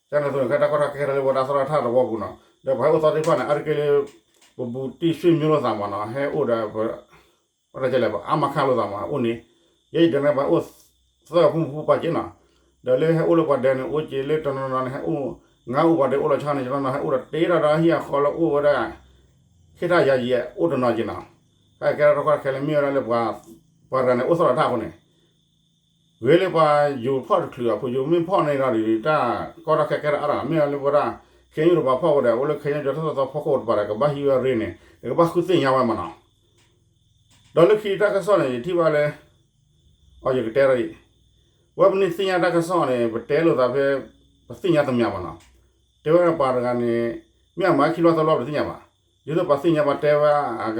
ကန့ၣ်အသိးန့ၣ် ခဲတၢ်ကီတၢ်ခဲတၢ်လၢပဝဲဒၣ်သီၣ်လၢထၣ်တဝီပူၤနီၤ ဒီးပှၤဟဲအိၣ်သီသ့ၣ်တဖၣ်န့ၣ် အါတက့ၢ်လၢ ပဘူးတံၢ်ဆွေမျိုးလိာ်သးမးနီၤ ဟဲအိၣ်ဒီး ပဝဲဒၣ်ကလဲၣ် ပအါမးခါလိာ်သးမး အိၣ်န့ၣ် ယဲယတဲန့ၣ် ပှၤဟဲအိၣ်သၢကဖိမုၣ်ဖိပာ်က့နီၤ, ဒီးလၢဟဲအိၣ်လၢပှၤဒဲန့ၣ် အိၣ်က့ၤလၢတနီၤနီၤန့ၣ် ဟဲအိၣ် ငါအိၣ်ပှၤဒဲအိၣ်လီၤဆါန့ၣ် တနီၤနီၤ ဟဲအိၣ်ဒီးတ့ထီၣ်ဒီးဟံၣ်အဃီလၢအိၣ်ဝဲဒၣ် ခ့ထၣ်ယၤယံၤအိၣ်တနီၤက့နီၤ, တၢ်ကဲထီၣ်တခီတခါလၢမ့ၢ်ဝဲဒၣ်လၢပှၤ ပှၤတဂၤန့ၣ် အိၣ်သီၣ်လီၤထၣ်အဃိန့ၣ် ဂ့ၤလၢပှၤယိၤဖီၣ်တချုးအဖိယိၤမ့ၢ်ဖီၣ်န့ၣ်ဒီး တၢ်ကီတၢ်ခဲကဲထီၣ်အါတဂၤ မ့ၢ်လၢပဝဲဒၣ် ခဲအံၤတပၤဖီၣ်ဝဲဒီး အိၣ်လၢခဲအံၤဒီးတၢ်သိၣ်တၢ်သီဖီခိၣ်တပၤဒီး ကဘၣ်ဟံးဝဲအရ့န့ၣ် ဒီးကဘၣ်ဃုသ့ၣ်ညါဝဲမးနီၤ, ဒီးလၢခံတၢ်ကစီၣ်န့ၣ် ယထံၣ်ဘၣ်လၢ အီၤယကတဲထီၣ်အံၤ, ဝဲပမ့ၢ်သ့ၣ်ညါတၢ်ကစီၣ်န့ၣ် ပတဲလိာ်သးဖဲ ပသ့ၣ်ညါတမံၤမးနီၤ, တဲဝဲဒၣ်ပှၤတဂၤန့ၣ် မ့ၢ်အမၤခံဘျီသၢဘျီပတသ့ၣ်ညါဘၣ်, ဒ်သိးပှၤသ့ၣ်ညါပှၤတဲဝဲ အက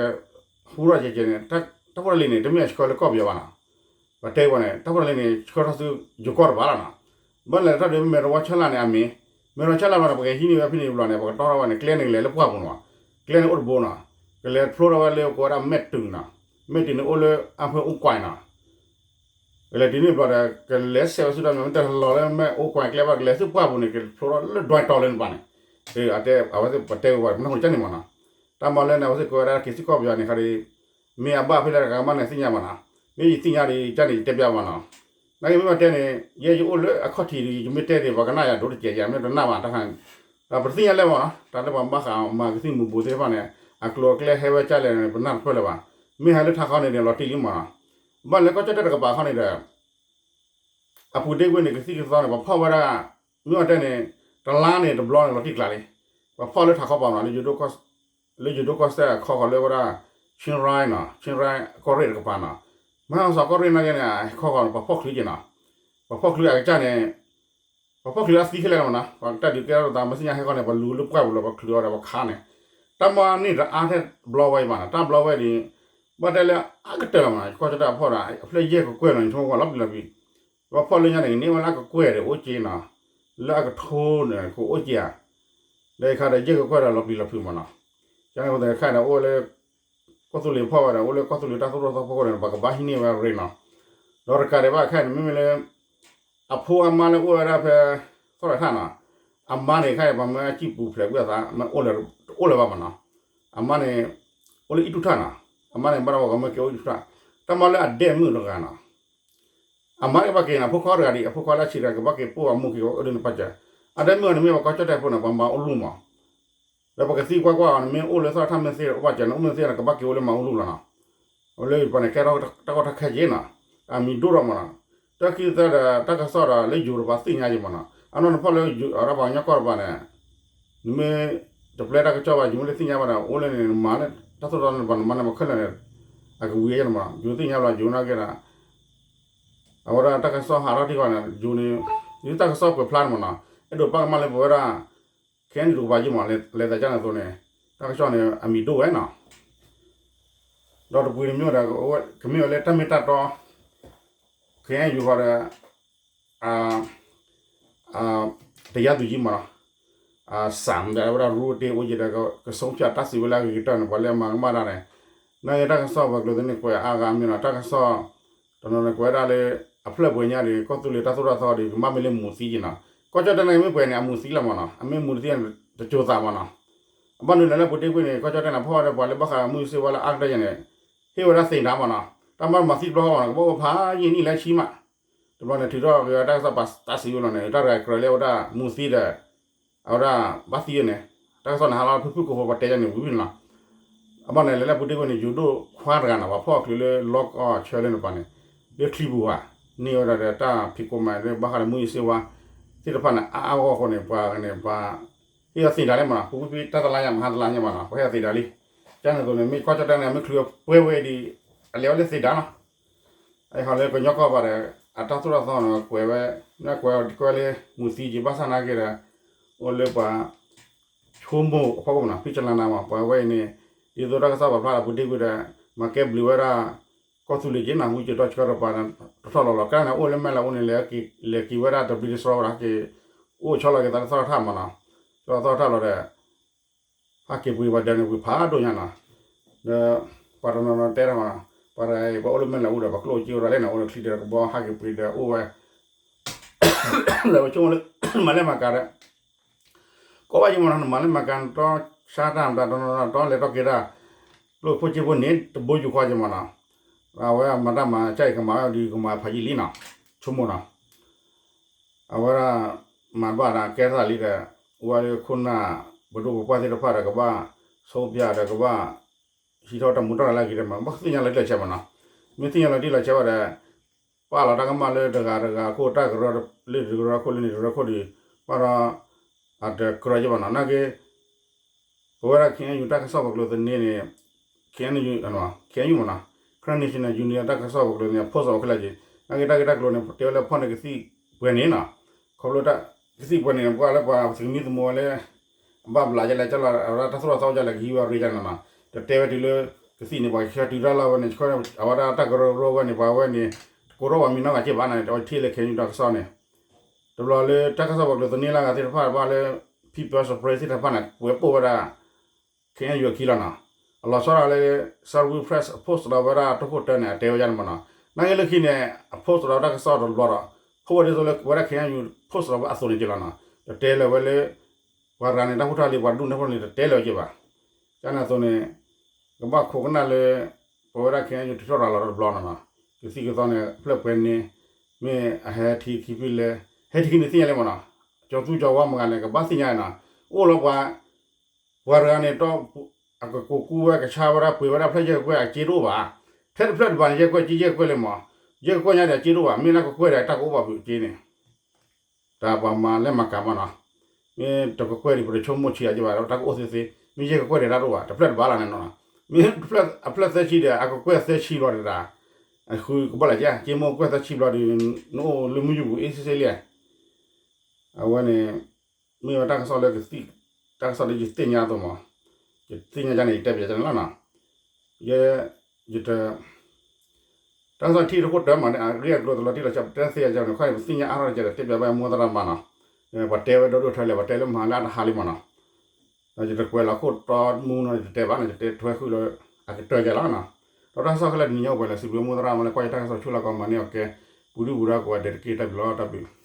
ဟူထီၣ်ကဲကဲန့ၣ် တၢ်ဖိတၢ်လံၤန့ၣ် တမ့ၢ်အဆှၢလၢကီၢ်ပယီၤဘၣ်နီၤ, ပှၤတဲဝဲန့ၣ် တၢ်ဖိတၢ်လံၤန့ၣ် ဆှၢထီၣ်ဆူယိၤကီၢ်တပၤလီၤနီၤ, ဘၣ်လဲၤထီၣ်ဒီးမဲာ်တဝီဆၢလာ်န့ၣ် အမ့ၢ် မဲာ်တဝီဆၢလာ်ဘျီန့ၣ် ပကဟံးန့ၢ်ဝဲဖဲန့ၣ်ဘျီန့ၣ် ပကတီထီၣ်ဝဲန့ၣ် ကျဲန့ၣ်ကလဲၤလၢပှၢ်ပူၤနီၤ, ကျဲန့ၣ်အိၣ်တဘိနီၤ, ကလဲၤဖျိထီၣ်ဝဲလၢကိးဝဲဒၣ်မဲာ်တုၤနီၤ, မဲာ်တုၤန့ၣ်အိၣ်လၢအဖၢအိၣ်ကွၢ်နီၤ ကလဲၤတုၤန့ၣ်ဘျီဒီး ကလဲၤဆဲးဝဲဆူတၢ်မ့ၢ်တလီၤလၢမဲာ်အိၣ်ကွၢ်ကျဲဘၣ် ကလဲၤဆူပှၢ်ပူၤန့ၣ် ကဖျိထီၣ်လၢဒွဲတီၤလၢနပၤန့ၣ်, အဝဲသ့ၣ်ပတဲဝဲပှၤမနုၤဃိန့ၣ်မးနီၤ, တၢ်မၤလၢန့ၣ် အဝဲသ့ၣ်ကိးဝဲဒၣ်က့ၤစ့ၢ်ကီးပယီၤန့ၣ်ခါဒီး မ့ၢ်အဘၣ်ဖဲလဲၣ်တဂၤမးန့ၣ်သ့ၣ်ညါမးနီၤ, မ့ၢ်ယသ့ၣ်ညါဒီး ကန့ၣ်ယတဲပျးမးနီၤ, နာ်က့မ့ၢ်ဘၣ်တဲန့ၣ် ယဲယအိၣ်လၢအခီၣ်ထံးဒီး ယမ့ၢ်တဲန့ၣ် ပှၤကနၣ်ယၤဒိၣ်တစဲးယၤ မ့ၢ်တနၢ်ဘၣ်တခါန့ၣ်, ဒီးပတသ့ၣ်ညါလၢမးနီၤ တၢ်လၢပှၤဘၣ်ဃးမၤကသံၣ်မူၤဘှီးသ့ၣ်တဖၣ်န့ၣ် အကျိၤအကျဲဟဲဝဲကၠၢ်လဲၣ်န့ၣ် ပနၢ်တဖျၢၣ်လၢၤဘၣ်, မ့ၢ်ဟဲလၢထးခီန့ၣ်ဒီးလီၤတံၢ်လံမးနီၤ, ဘၣ်လၢကီၢ်ကၠီၣ်တဲၣ်တကပၤခီန့ၣ်ဒီး အပူၤဒ့ကွံာ်န့ၣ် ကသံၣ်ကသီန့ၣ် ပှၤဖီၣ်ဝဲဒၣ် မ့ၢ်အတဲန့ၣ် တလါန့ၣ်တဘျီန့ၣ် လီၤတံၢ်ကျါလံ, ပှၤဖီၣ်လၢထးခီပၤနီၤ လၢယိၤဒိၣ်ကီၢ်စဲၣ်အခီဃီလၢဝဲဒၣ် Chiang Rai နီၤ Chiang Rai ကီၢ်ရ့ၣ်တကပၤနီၤ, မဟါစီၤကီၢ်ရ့ၣ်နာ်က့န့ၣ် အခီဃီန့ၣ် ပှၤဖီၣ်ချုးက့နီၤ, ပှၤဖီၣ်ချုးအကစၢ်န့ၣ် ပှၤဖီၣ်ချုးအသံခဲလၢာ်မးနီၤ ပှၤတၢ်ဒုးကဲထီၣ်သးမ့ၢ်သ့ၣ်ညါဟဲဃီန့ၣ် ပှၤလူၤလၢပှၢ်ပူၤလီၤ ပှၤချုးအီၤဒီးပှၤခးန့ၣ်, တၢ်မၤန့ၢ်တအါထဲဘျီဝဲအံၤမးနီၤ တၢ်ဘျီဝဲဒီး ဘၣ်တဲလၢအကတၢၢ်လီၤမးနီၤ ကီၢ်ကၠီၣ်တဲၣ်အဖီၣ်ဒီး အဖျၢၣ်ယဲၢ်ကကွဲၢ်လီၤန့ၣ် ဆိကမိၣ်ကွၢ်လီၤပျံၤလီၤဖုး, ပှၤဖီၣ်လၢညါန့ၣ် ကန့ၢ်ဝဲလၢအကကွဲၢ်ဒီးအိၣ်က့နီၤ, လၢအကထိန့ၣ် ကအိၣ်က့ဧါ, ဒီးအခါဒီးယဲၢ်ကကွဲၢ်ဒီးလီၤပျံၤလီၤဖုးမးနီၤ, ကန့ၣ်အဃိသတးခါဒီးအိၣ်ဝဲလၢ ကီၢ်သူလ့ၤဖီၣ်ဝဲဒီး အိၣ်လၢကီၢ်သူလ့ၤတၢ်သိၣ်တၢ်သီဖီခိၣ်န့ၣ် ပှၤကဘၣ်ဟံးန့ၢ်ဝဲရ့နီၤ, ဒီးတကးဒံးဘၣ်ခဲအံၤန့ၣ် မ့မ့ၢ်လၢ အဖိအမါလၢအိၣ်ဝဲဒၣ်ဖဲ သီၣ်လၢထၣ်နီၤ, အမါန့ၣ်ခဲအံၤ ပှၤမၢအစံၣ်ပူၤဖျဲးကွံာ်အသး မ့ၢ်အိၣ်လၢ တအိၣ်လၢၤဘၣ်မးနီၤ, အမါန့ၣ် အိၣ်လၢအံၣ်တူၢ်ထၣ်နီၤ, အမါန့ၣ် ဘၣ်ဒီးပှၤကမၢက့ၤအိၣ်အံၣ်တူၢ်ထၣ်, တၢ်မၤလၢအဒဲမုၣ်တဂၤနီၤ အမါကဘၣ်က့ၤနီၤ အဖိခွါတဂၤဒံး အဖိခွါလၢအဆံးတဂၤ ကဘၣ်က့ၤပိာ်အမိၢ်က့ၤအီၤအၢဒ်န့ၣ်ပာ်စၢၤ, အဒဲမုၣ်အီၤန့ၣ်မ့ၢ်ပှၤကီၢ်ကၠီၣ်တဲၣ်ဖိန့ၣ် ပှၤမၤအိၣ်လူၢ်မး, ဒီးပကသံကွၢ်ကွၢ်အီၤန့ၣ် မ့ၢ်အိၣ်လၢသီၣ်လၢထၣ်မ့ၢ်သ့အိၣ်ပာ်စၢၤန့ၣ် အိၣ်မ့ၢ်သ့ဒီး ကဘၣ်က့ၤအိၣ်လၢမၤအိၣ်လူၢ်လီၤနီၤ, အဝဲလၢပှၤန့ၣ် ကဲထီၣ်တၢ်ကီတၢ်ခဲက့ၤနီၤ, အမံၤဒိၣ်ထီၣ်မးနီၤ, တၢ်ခံသၢဒီးတၢ်ကစီၣ်ဒီးလၢယိၤတပၤသ့ၣ်ညါက့ၤမးနီၤ, အနီၢ်နဖီၣ်လၢယိၤအရၣ်ပှၤကညီကီၢ်တပၤန့ၣ် နမ့ၢ်တပျဲတၢ်ကစီၣ်ဘၣ် ယိၤမ့ၢ်လၢသ့ၣ်ညါဘၣ်ဒီး အိၣ်လၢန့ၣ် နမၤလၢတၢ်သိၣ်တၢ်သီန့ၣ် ပှၤနမၤန့ၣ် ပှၤခဲလၢာ်န့ၣ် အကဝံၤယဲၢ်န့ၣ်မးနီၤ, ယိၤသ့ၣ်ညါဘၣ် ယိၤနာ်က့ဒီး အဝဲဒၣ်တၢ်ကစီၣ်ဟးထီၣ်ထံၣ်ဃီန့ၣ် ယိၤန့ၣ် ယိၤတၢ်ကစီၣ်ကွဲးဖျါန့ၣ်မးနီၤ, အဲၣ်ဒိးပာ်ကမၣ်လၢပဝဲဒၣ် ခဲအံၤန့ၣ်တကပၤယံၢ်မး လဲၤသးကၢ်န့ၣ်အသိးန့ၣ် တၢ်ကစီၣ်န့ၣ် အမံၤဒိၣ်ဝဲနီၤ, ဒီးတပူၤန့ၣ်မ့ၢ်ဝဲဒၣ် ကမ့ၢ်ဝဲလၢတၢ်မ့ၢ်တၢ်တီ ခဲအံၤယိၤဃီဒီး တရားသူကြီးမးနီၤ, စးမဒီးဝဲဒၣ်ရူတ့အိၣ်ယံၤဒီး ကဆုံးဖြတ်တၢ်စံးဝဲလၢအဂ့ၤကတၢၢ်န့ၣ် ပှၤလၢအမၤကမၣ်တၢ်န့ၣ်, နာ်က့တၢ်ကစီၣ်ပှၤကျိၤသန့ၣ်ကွဲးအါဂၤမ့ၢ်နီၤ, တၢ်ကစီၣ် တနီၤန့ၣ်ကွဲးဒၣ်လၢ အဖျၢၣ်ပှဲၤညါဒီး ကီၢ်သူလ့ၤတၢ်သိၣ်တၢ်သီဒီး ကမၣ်မ့ၢ်လၢမူၤသံက့ၤနီၤ, ကီၢ်ကၠီၣ်တဲၣ်န့ၣ်မ့ၢ်ပှဲၤန့ၣ် အမူၤသံလီၤမးနီၤ, အမ့ၢ်မူၤတသံန့ၣ် တစိၤသးမးနီၤ, အဘၣ်နုၤလဲၣ်လၢပူၤတ့ၢ်ကွံာ်န့ၣ် ကီၢ်ကၠီၣ်တဲၣ်န့ၣ် ဖီၣ်ဝဲဒၣ်ပှၤလၢဘၣ်ဃးမူၤစ့ဝါလၢအါကတၢၢ်ယဲန့ၣ် ဟ့ၣ်ဝဲဒၣ်သ့ၣ်ဒါမးနီၤ, တၢ်မၤမၤသံတဘျီဃီမးနီၤ ကဘၣ်အိၣ်ဖးယံာ်နံၣ်လၢဆံမး, တဘျီန့ၣ် ထုးထီၣ်က့ၤဝဲတၢ်ကစီၣ်ပာ်တၢ်စံးဝဲလီၤန့ၣ် တၢ်တဂၤကြၢးလၢအဝဲဒၣ်မူသံဒီး အဝဲဒၣ်ဘၣ်သံဝဲန့ၣ်, တၢ်ကစီၣ်န့ၣ် ဟါလီၤဖုၣ်ဖုၣ်ကိာ်ဖိပှၤတဲယါန့ၣ် ဝံၤဝံၤန့ၣ်လီၤ. အဘၣ်န့ၣ် လဲၤလၢပူၤဒ့ၣ်ဝဲန့ၣ် ယိၤဒိၣ်ခွါတဂၤန့ၣ် ပှၤဖီၣ်ချုးလၢလီကီၢ်ဆၢလၢန့ၣ်ပှၤန့ၣ် လၢချံပူၤဧါ, န့ၢ်ဝဲဒၣ်ဒီးတၢ်ဖံးကိးမးလၢဘၣ်ဃးလၢမူယံၤစ့ဝါ သ့ၣ်တဖၣ်န့ၣ် အါအါဂီၢ်ဂီၢ်ဃိန့ၣ် ပှၤန့ၣ် ပှၤဟ့ၣ်အီၤသ့ၣ်ဒါလံမးနီၤ, ပူၤကွံာ်တၢ်တလါညါ မဟါတလါညါမးနီၤ ပှၤဟ့ၣ်အီၤသ့ၣ်ဒါလံ. ကန့ၣ်အသိးန့ၣ် မ့ၢ်ကွၢ်ကၠီၣ်တဲၣ်န့ၣ် မ့ၢ်ချုးအပှဲၤဝဲဒံး အလဲၤဝဲလၢသ့ၣ်ဒါနီၤ. အဟီလၢကညီကီၢ်ဘၣ်ဒီး အတၢ်သိၣ်တၢ်သီန့ၣ် ကွဲးဝဲ, ကွဲးဝဲလၢမူသံက့ၤ ဘၣ်ဆၣ်နာ်က့ဒီး အိၣ်လၢပှၤ ဆိကမိၣ်အဖီခိၣ်မးနီၤ ဖံၣ်ကလါနါမး ပှၤဝဲအံၤန့ၣ် ဒ်သိးတၢ်ကစီၣ်ပာ်ဖျါဒီးပူၤဒ့ၣ်ကွံာ်ဒီး မၤကဲဘျုးဝဲဒၣ် ကီၢ်သူလ့ၤက့ၤနီၤ ဝံကၠိၤဒီးဆှၢတပၤ တထီၣ်လီၤလီၤ ကန့ၣ် အိၣ်လၢမဲၢ်လးအိၣ်န့ၣ် လဲၤက့ၤဝဲဒၣ်တဘျံးတစှီဝဲဒၣ်က့ၤ အိၣ်ဆီလီၤက့ၤသးတသီၣ်ထၣ်မးနီၤ, ဆီသီၣ်ထၣ်လီၤဒီး ဟးက့ၤပှ့ၤပှၤဒၢးန့ၣ် ပှ့ၤဖးဒိၣ်ညါနီၤ, ဒီး ပှၤတနီၤနီၤတဲတၢ်မးနီၤ, ပှၤတဂၤအံၤ ပှၤအိၣ်လၢမဲၢ်လးအိၣ်ဒီး ပှၤကျိၣ်စ့အိၣ်ဒီးလဲၣ်န့ၣ် အိၣ်လၢချံဒီးကဘီဟးက့ၤပှ့ၤဒီးအိၣ်ဝဲ လၢပဆိကမိၣ်လၢ မၤလဲၢ်မၤကၤဒီး ကိးဘၣ်ယံၤမးနီၤ နမၤလဲၢ်မၤကၤ နတီဆါတၢ်မတၤ တနီၤနီၤ တီလဲၤထီၣ်က့ၤတၢ် ကျိၣ်ဖိစ့ဖိန့ၣ် တဘိယူၢ်ဃီက့ၤမးနီၤ, အဝဲမၤတၢ်မၤကၢ်အံၤ ကမၤဝဲဒ်ကမၤဖးယံာ်လံနီၤ, ဆိကမိၣ်နီၤ, အဝဲဒၣ် မၤဘၣ်ဒီးကဲထီၣ်လံဒီး အိၣ်ဝဲလၢခိၣ်နၢ် ပဒိၣ်ပပှၢ်သ့ၣ်တဖၣ်ဒီးကဘၣ် ဆိပျၢ်ဒီးကဘၣ် ဟံးထီၣ်တၢ်မူထီၣ်တၢ်လၢအဂ့ၤဒီးမး ဘၣ်သ့ၣ်ညါလီၤတံၢ်လီၤဆဲးမးနီၤ, မ့ၢ်သ့ၣ်ညါလီၤတံၢ်လီၤဆဲးဘၣ်ဒီး ပာ်လီၤတၢ်ကမၣ်လၢတဂၤတဂၤအခိၣ် တၢ်ကရၢလၢတကရၢခိၣ်လၢန့ၣ်တကရၢခိၣ်ဒီး ဘၣ်ဒီး အတကြၢးက့ၤဘၣ်နီၤ နာ်က့ ပဝဲဒၣ် ခ့ၣ်အဲၣ်ယူၣ် တၢ်ကစီၣ်ပကျိၤသန့န့ၣ် ခ့ၣ်အဲၣ်ယူၣ် ခ့ၣ်အဲၣ်ယူၣ်မးနီၤ Karen National Union တၢ်ကစီၣ်ပကျိၤသန့ post အီၤခဲလၢာ်က့ၤ နာ်က့တၢ်ဂ့ၢ်တၢ်ကျိၤန့ၣ် တဲဝဲလၢဖီၣ်န့ၢ်ကသံၣ်ပှဲၤန့ၣ်နီၤ, ခီဖျိတၢ်ကသံၣ်ပှဲၤန့ၣ် ပှၤလၢပှၤသမံသမိးဝဲလၢ အဘၣ်ဘျးဒ်လဲၣ်ကၠီလီၤ အဝဲဒၣ်တၢ်သိၣ်တၢ်သီဒ်လဲၣ်ကဟံးဝဲရ့ဒ်န့ၣ်နီၤ, တတဲဝဲတုၤလၢ ကသံၣ်န့ၣ် ပှၤကဆှၢတုၤတၢ်လီၢ်ဝဲန့ၣ် ဆှၢအဝဲဒၣ်တၢ်ကရၢကရိဝဲန့ၣ် ပှၤဝဲန့ၣ် တကိးထီၣ်ပှၤမံၤနီတဂၤက့ၤဘၣ်န့ၣ် အဝဲထံၣ်လၢ ခ့ၣ်အဲၣ်ယူၣ် တၢ်ကစီၣ်န့ၣ် တဘျီလၢတၢ်ကစီၣ်ပကျိၤသန့လၢအဂၤသ့ၣ်တဖၣ် ဘၣ်လၢ People's Spring သ့ၣ်တဖၣ်န့ၣ် ကွဲးပိာ်ဝဲဒၣ် ခ့ၣ်အဲၣ်ယူၣ် အခံလီၤနီၤ, အလီၤဆီဒၣ်တၢ်လၢ Salween Press အ post ဒီးဝဲဒၣ်တၢ်ခိၣ်တၢၢ်န့ၣ် အတဲဝဲဒ်န့ၣ်မးနီၤ, နာ်က့လၢခံန့ၣ် အ post ဒီးတၢ်ကစီၣ်တဘျီဒီး ဖီၣ်ဝဲဒ်သိးလၢဝဲဒၣ် ခ့ၣ်အဲၣ်ယူၣ် post ဒီးဝဲအသိးန့ၣ်က့ၤလီၤနီၤ, တတဲလၢၤဝဲလၢ ပှၤတဂၤန့ၣ် တၢ်ဖိတၢ်လံၤ ပှၤဒူၣ်န့ၢ်ဖိန့ၣ် တတဲလၢၤဝဲက့ၤဘၣ်, ကန့ၣ်အသိးန့ၣ် ကဘၣ်ခိးကနၣ်လၢ ပဝဲဒၣ် ခ့ၣ်အဲၣ်ယူၣ် ထုးထီၣ်ရၤလီၤတဘျီနီၤနီၤ, ကသံၣ်ကသီန့ၣ် အဖျၢၣ်ပှဲၤန့ၣ် မ့ၢ်အဟဲထံခံဖုလဲၣ် ဟဲထံခံန့ၣ်သ့ၣ်ညါလံမးနီၤ, ကၠီသူကၠီဝါမတၤဂၤန့ၣ် ကဘၣ်သ့ၣ်ညါနီၤ, အိၣ်လီၤပှၤ ပှၤတဂၤန့ၣ် အကကိးကူဝဲကဆါဝဲဒၣ်ပှ့ၤဝဲဒၣ်ဖျၢၣ်ယဲၢ်ကကွဲၢ်အစ့တအိၣ်ဘၣ်, ထဲတဖျၢၣ်တဘၣ်န့ၣ် ယဲၢ်ကကွဲၢ်က့ ယဲၢ်ကကွဲၢ်လံမး, ယဲၢ်ကကွဲၢ်ညါဒီးအစ့တအိၣ်ဘၣ်, မ့ၢ်လၢကကွဲၢ်ဒီးတၢ်ကအိၣ်ဘၣ်ဘုးက့န့ၣ် တၢ်ပှၤမၤလဲၢ်မၤကၤမးနီၤ, မ့ၢ်တကကွဲၢ်ဒီး ပတဆိကမိၣ်ဆံးအါက့ဘၣ်ဒီး တၢ်ကအိၣ်သ့သ့, မ့ၢ်ယဲၢ်ကကွဲၢ်ဒီးတၢ်တအိၣ်ဘၣ် တဖျၢၣ်တဘၣ်လီၤန့ၣ်နီၤ, မ့ၢ်အဖျၢၣ်သၢဆံဒီး အကကွဲၢ်သၢဆံဘျီဒီးတၢ်, အဃုကဘၣ်လၢၤက့ က့မိၢ်ကွဲၢ်သၢဆံဘျီဒီး နအိၣ်လၢမုၢ်ယူပူၤအ့ၣ်စ့ၣ်စ့ၣ်လံ, အဝဲန့ၣ် မ့ၢ်ဝဲတၢ်ကစီၣ်လၢကသံၣ်, တၢ်ကစီၣ်လၢယသ့ၣ်ညါအသိးမး, ယသ့ၣ်ညါဒ်န့ၣ် ယတဲပၠးဒ်န့ၣ်လီၤနီၤ, ယ ယတ တၢ်ကစီၣ်ထံၣ်တခိၣ်တၢၢ်မးန့ၣ် အဂ့ၢ်အကျိၤတလီၤတံၢ်လီၤဆဲး ပတဲသ့ယၤန့ၣ် ခီန့ၣ် ပသ့ၣ်ညါအါထီၣ်ကဲဒီး တဲပၠးဘၣ်မိၢ်သရၣ်မးနီၤ, ပှၤတဲဝဲဒိၣ်ဒိၣ်ထၢလဲၣ် ပှၤတဲလၢမဟါလၢအတဟါလံမးနီၤ, ဒီးယတကွဲးလီၤခိၣ်တီမူနီၤ ယတတဲဘၣ်နီၤ ယတဲထွဲဃုာ်လၢ အကတၢၢ်ကဲလီၤနီၤ, ဒီးတၢ်ကစီၣ်ခဲလၢာ်တနံၤညါအိၣ်ပှဲၤလၢ စံးဘျုးမိၢ်သရၣ်မးလၢ ကွၢ်ယတၢ်ကစီၣ်ဆူၣ်လီၤကီးမၤန့ၢ်အီၤကဲ, ပူၤဒုၣ်ပူၤဒါကိးဂၤဒဲးတက့ၢ် တၢ်ဘျုးလီၤ တၢ်ဘျုး